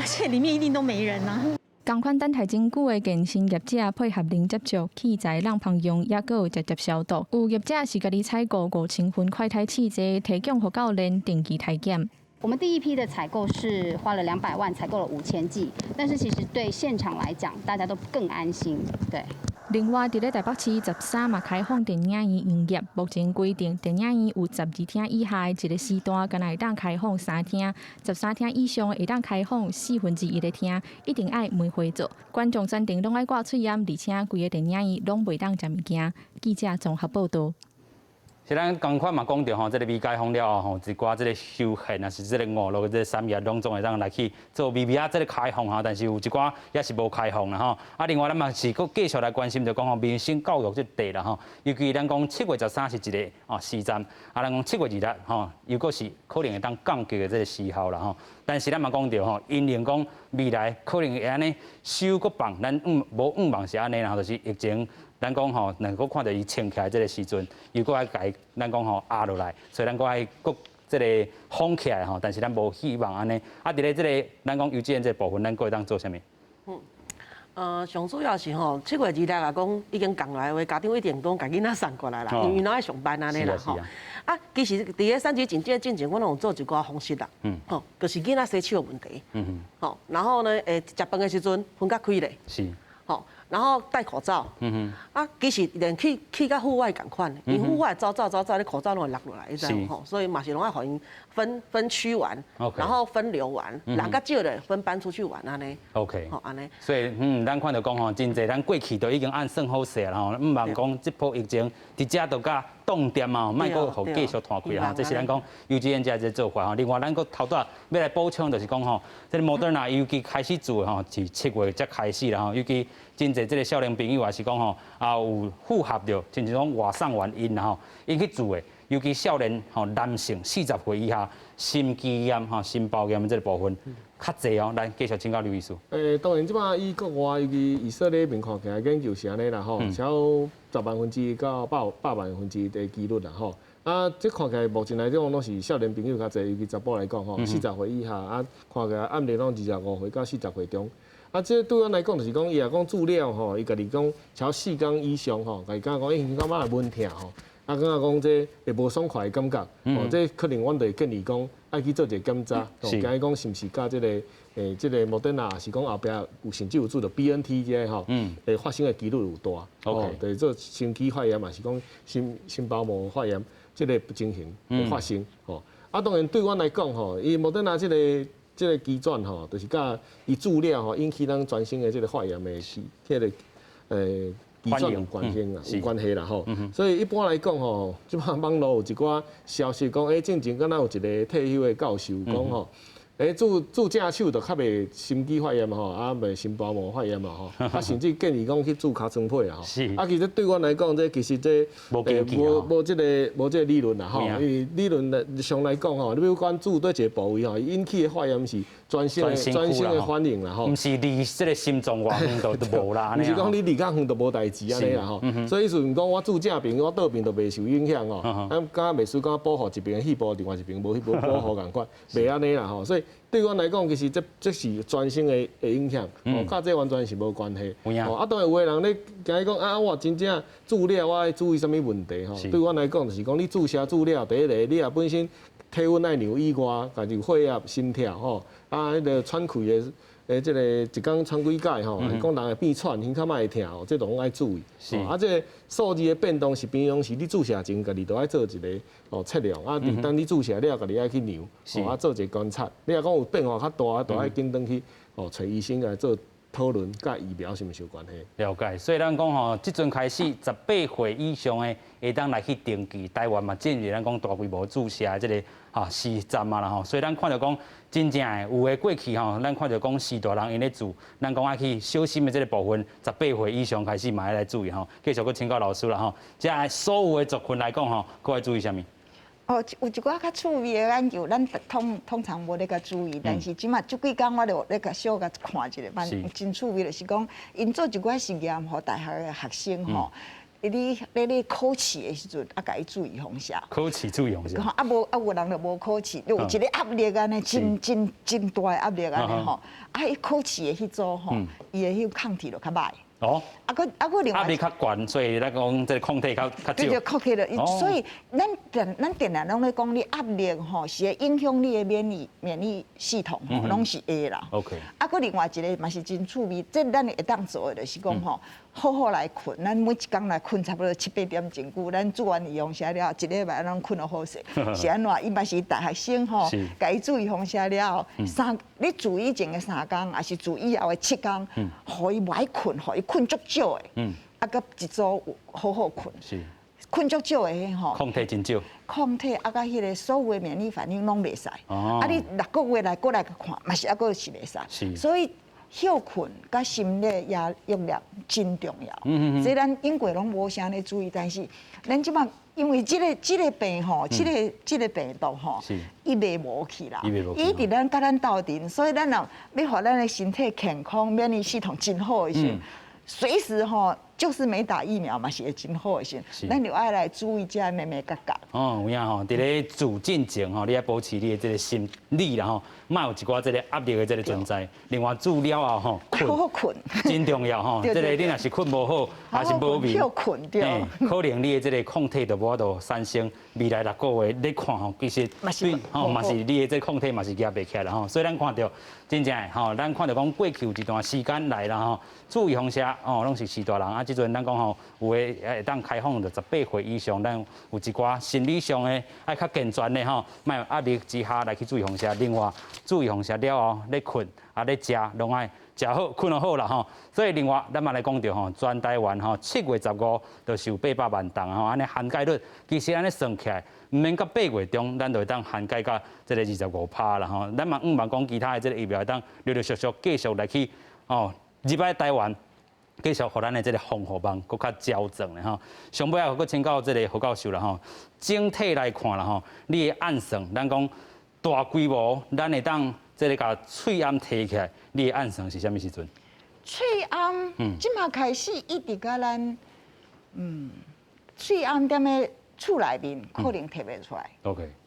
而且裡面一定都沒人啊。仝款等待真久的健身業者配合零接觸器材挵芳用，猶閣有直接消毒。有業者是家己採購5000份快篩試劑，提供予教練定期篩檢。我們第一批的採購是花了200萬，採購了5000劑，但是其實對現場來講，大家都更安心。對。另外，佇咧台北市13嘛開放電影院營業，目前規定電影院有12廳以下的一個時段，干焦會當開放三廳；13廳以上會當開放1/4個廳，一定愛梅花座。觀眾全程攏愛掛喙罨，而且規个電影院攏袂當食物件。記者綜合報導。是咱仝款嘛講著吼，這个微解封了後吼，一寡這个休閒啊，是這个娛樂這个產業攏總會當來去做微微仔這个開放吼，但是有一寡也是無開放啦吼。啊，另外咱嘛是閣繼續來關心，就講吼民生教育這塊啦吼，尤其咱講7月13是一个哦時站，啊，咱講7月26吼，又閣是可能會當降級的這个時候啦吼。但是咱嘛講著吼，因應講未來可能會按呢收閣放，咱無向望是按呢啦，就是疫情。咱講吼，若閣看著伊清起來這个時陣，又閣愛共咱講吼壓落來，所以咱閣愛閣這个封起來吼。但是咱無希望按呢。啊，佇咧這个咱講幼稚園這个部分，咱閣會當做啥物？上主要是吼，7月26啊，講已經降落來的話，家長一定講共囡仔送過來啦，因為攏愛上班按呢啦吼。啊，其實佇咧三級警戒進前，阮攏有做一寡方式啦，吼，就是囡仔洗手的問題，吼，然後呢，食飯的時陣分較開咧，吼，然後戴口罩，啊，其實連去到戶外仝款，因戶外走走走走，你口罩攏會落落來，你知無吼？所以嘛是攏愛予𪜶分分區玩，然後分流玩，人較少咧分班出去玩按呢。 好按呢。所以咱看著講吼，真濟咱過去都已經按算好勢啦吼，毋茫講這波疫情佇遮都共凍店啊，莫閣予繼續拖開吼。這是咱講幼稚園遮這做法吼。另外，咱閣頭拄仔欲來補充，就是講吼，這个莫德納尤其開始做吼，是七月才開始啦吼，尤其真濟這个少年朋友也是講吼，啊有符合著，親像講外送員𪜶吼，𪜶去注的，尤其少年吼男性40歲以下心肌炎吼、心包炎這个部分較濟哦。來繼續請教劉醫師。當然這擺以國外尤其以色列邊看起來研究是按呢啦吼，超10萬分之一到百萬分之一的幾率啦吼。啊，這看起來目前來講攏是少年朋友較濟，尤其查埔來講吼，四十歲以下啊，看起來按例攏25歲到40歲中。啊，這對阮來講就是講，伊若講注了吼，伊家己講超4工以上吼，家己感覺講，欸，感覺會悶疼吼，啊，感覺講這會無爽快的感覺，哦，這可能阮就會建議講，愛去做一个檢查，哦，驚伊講是毋是佮這个這个莫德納，是講後壁有甚至有注著 BNT 這个吼，會發生的幾率有大，哦，就是做心肌發炎嘛，是講心包膜發炎，這个情形會發生，吼。啊，當然對阮來講吼，伊莫德納這个。這個機轉吼，就是佮伊注了吼引起咱全身的這個發炎的彼個機轉有關係啦，有關係啦吼。所以一般來講吼，這擺網路有一寡消息講，進前敢若有一個退休的教授講吼，注注正手就較袂心肌發炎吼，啊袂心包膜發炎嘛吼，啊甚至建議講去注尻川皮啊吼。啊，其實對阮來講，這其實這無無這個無這個理論啦吼，因為理論上來講吼，你比如講注佗一個部位吼，引起的發炎是全身的全身的反應啦吼。毋是離這個心臟偌遠就無啦，毋是講你離較遠就無代誌按呢啦吼。所以意思是講我注正爿，我倒爿就袂受影響吼。啊，敢若袂輸，敢若保護一爿的細胞，另外一爿無去保護仝款，袂按呢啦吼。所以對阮來講，其實這這是全身的的影響，哦，佮這完全是無關係。哦，啊，當然有的人咧驚伊講啊，我真正注了，我愛注意啥物問題吼？對阮來講，就是講你注射注了，第一個你若本身體溫愛量以外，家己有血壓、心跳吼，啊，彼個喘氣的，這個一工喘幾擺吼，講人會變喘，胸口嘛會疼吼，這攏愛注意。啊，這個數字的變動是平常時你注射前，家己都愛做一個哦測量，啊，等你注射了，家己愛去量，啊，做一個觀察。你若講有變化較大，就愛緊轉去哦，揣醫生來做討論，佮疫苗是毋是有關係？了解，所以咱講吼，這陣開始18歲以上的會當來去登記，台灣嘛進入咱講大規模注射的這個哈時站啊啦吼，所以咱看著講真正的有的過去吼，咱看著講序大人𪜶咧注，咱講愛去小心的這個部分，十八歲以上開始嘛愛來注意吼。繼續閣請教老師啦吼，這所有的族群來講吼，閣愛注意啥物？哦，有一寡較趣味的研究，咱通通常無咧共注意，但是這馬這幾工我就咧共小共看一下，蠻真趣味，就是講𪜶做一寡實驗，予大學的學生吼，你咧咧考試的時陣，啊，共伊注預防射。考試注預防射。啊無啊有人就無考試，有一個壓力按呢，真真真大的壓力按呢吼，啊，伊考試的彼組吼，伊的彼個抗體就較䆀。哦，啊，閣啊，閣另外壓力較懸，所以咱講這個抗體較較少。對對，抗體了，所以咱定咱定定攏咧講，你壓力吼是會影響你的免疫免疫系統吼，攏是會啦。 啊，閣另外一個嘛是真趣味，這咱會當做的就是講吼，好好來睏，咱每一工來睏差不多七八點鐘久，咱注完預防射了後，一禮拜攏睏予好勢。是按怎？伊嘛是大學生吼，共伊注預防射了後，三你注以前的三工，抑是注以後的七工，予伊無愛睏，予伊睏足少的，啊，閣一組好好睏，睏足少的彼吼，抗體真少，抗體啊，佮彼個所有的免疫反應攏袂使，啊，你六個月來閣來看，嘛是猶閣是袂使，所以歇睏佮心理壓壓力真重要，這咱英國攏無啥咧注意，但是咱這擺因為這個這個病吼，這個這個病毒吼，伊袂無去啦，伊佇咱佮咱鬥陣，所以咱若欲予咱的身體健康、免疫系統真好的時陣，隨時吼，就是沒打疫苗嘛，是會真好的時陣，咱就愛來注意這眉眉角角。哦，有影吼，佇咧注進前吼，你愛保持你的這個心理啦吼，莫有一寡這個壓力的這個存在。另外注了後吼，睏，好好睏，真重要吼。這個你若是睏無好，抑是無眠，睏對。可能你的這個抗體就無法度產生。未來六個月你看吼，其實對吼嘛是你的這個抗體嘛是舉袂起來吼。所以咱看著真正的吼，咱看著講過去有一段時間來啦吼，注預防射哦，攏是序大人啊。這陣咱講吼，有的會當開放著18歲以上，咱有一寡心理上的愛較健全的吼，莫有壓力之下來去注預防射。另外，注預防射了後，咧睏啊咧食，攏愛食好，睏予好啦吼。所以另外，咱嘛來講著吼，全台灣吼7月15就是有800萬筒吼，按呢涵蓋率其實按呢算起來，毋免到8月中，咱就會當涵蓋到這個25%啦吼。咱嘛向望講其他的這個疫苗會當陸陸續續繼續來去哦入來台灣。繼續予咱的這個防護網閣較周全的吼。上尾仔閣請教這個何教授啦吼，整體來看啦吼，你的按算，咱講大規模，咱會當這個共喙罨提起來，你的按算是啥物時陣？喙罨，這馬開始一直共咱，喙罨踮咧厝內面可能提袂出來。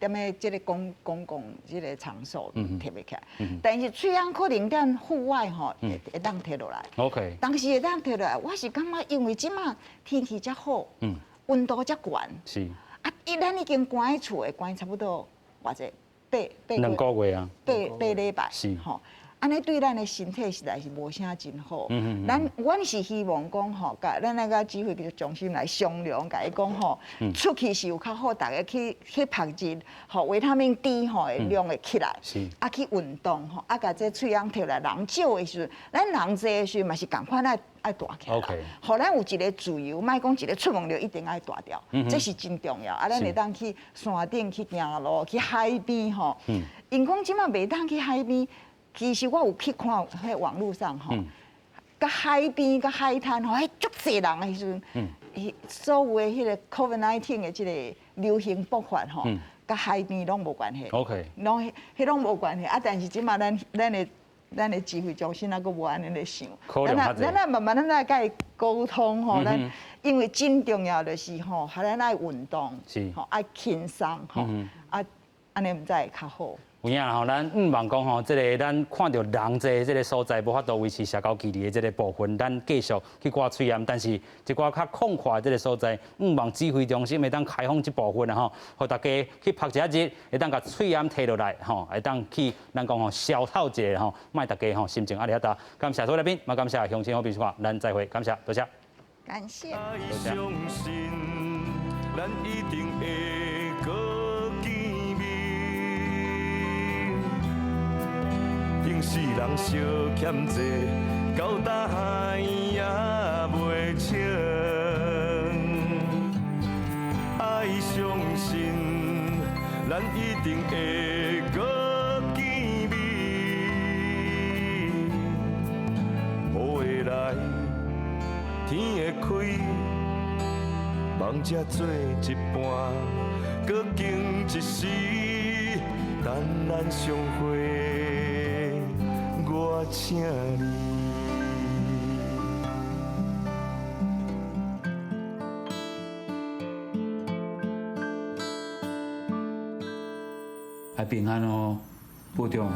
踮咧這個公公共這個場所提袂起來，但是喙罨可能踮戶外吼會會當提落來。 當時會當提落來，我是感覺因為這馬天氣遮好，溫度遮懸。啊，伊咱已經關佇厝的關差不多偌濟八八兩個月啊。八八禮拜。吼。按呢對咱的身體實在是無啥真好。咱阮是希望講吼，共咱來共指揮中心來商量，共伊講吼，出去是有較好，逐家去去曝日，吼維他命 D 吼會量會起來，啊去運動吼，啊共這喙癢提來，人少的時陣，咱人濟的時陣嘛是仝款愛愛戴起來。予咱有一个自由，莫講一个出門就一定愛戴著，這是真重要。啊，咱會當去山頂去行路，去海邊吼。𪜶講這馬袂當去海邊。其實我有去看彼網路上吼，佮海邊、佮海灘吼，彼足濟人的時陣，所有的彼個 COVID-19 的這個流行爆發吼，佮海邊攏無關係。攏彼攏無關係。啊，但是這馬咱咱的咱的指揮中心猶閣無按呢咧想，咱咱來慢慢咱來共伊溝通吼，咱因為真重要就是吼，予咱愛運動，吼愛輕鬆吼，啊按呢毋知會較好。有影吼，咱向望講吼，這个咱看著人濟這个所在，無法度維持社交距離的這个部分，咱繼續去掛喙罨。但是一寡較空曠的這个所在，向望指揮中心會當開放這部分啊吼，予大家去曝一下日，會當共喙罨提落來吼，會當去咱講吼消透一下吼，莫大家吼心情壓力遐大。感謝所有來賓，嘛感謝鄉親好朋友，咱再會，感謝，多謝。感謝。多謝。世人相欠債，到大海也袂清。愛相信，咱一定會閣見面。雨會來，天會開，夢才做一半，閣經一時，等咱相會。我請你。愛平安哦，部長。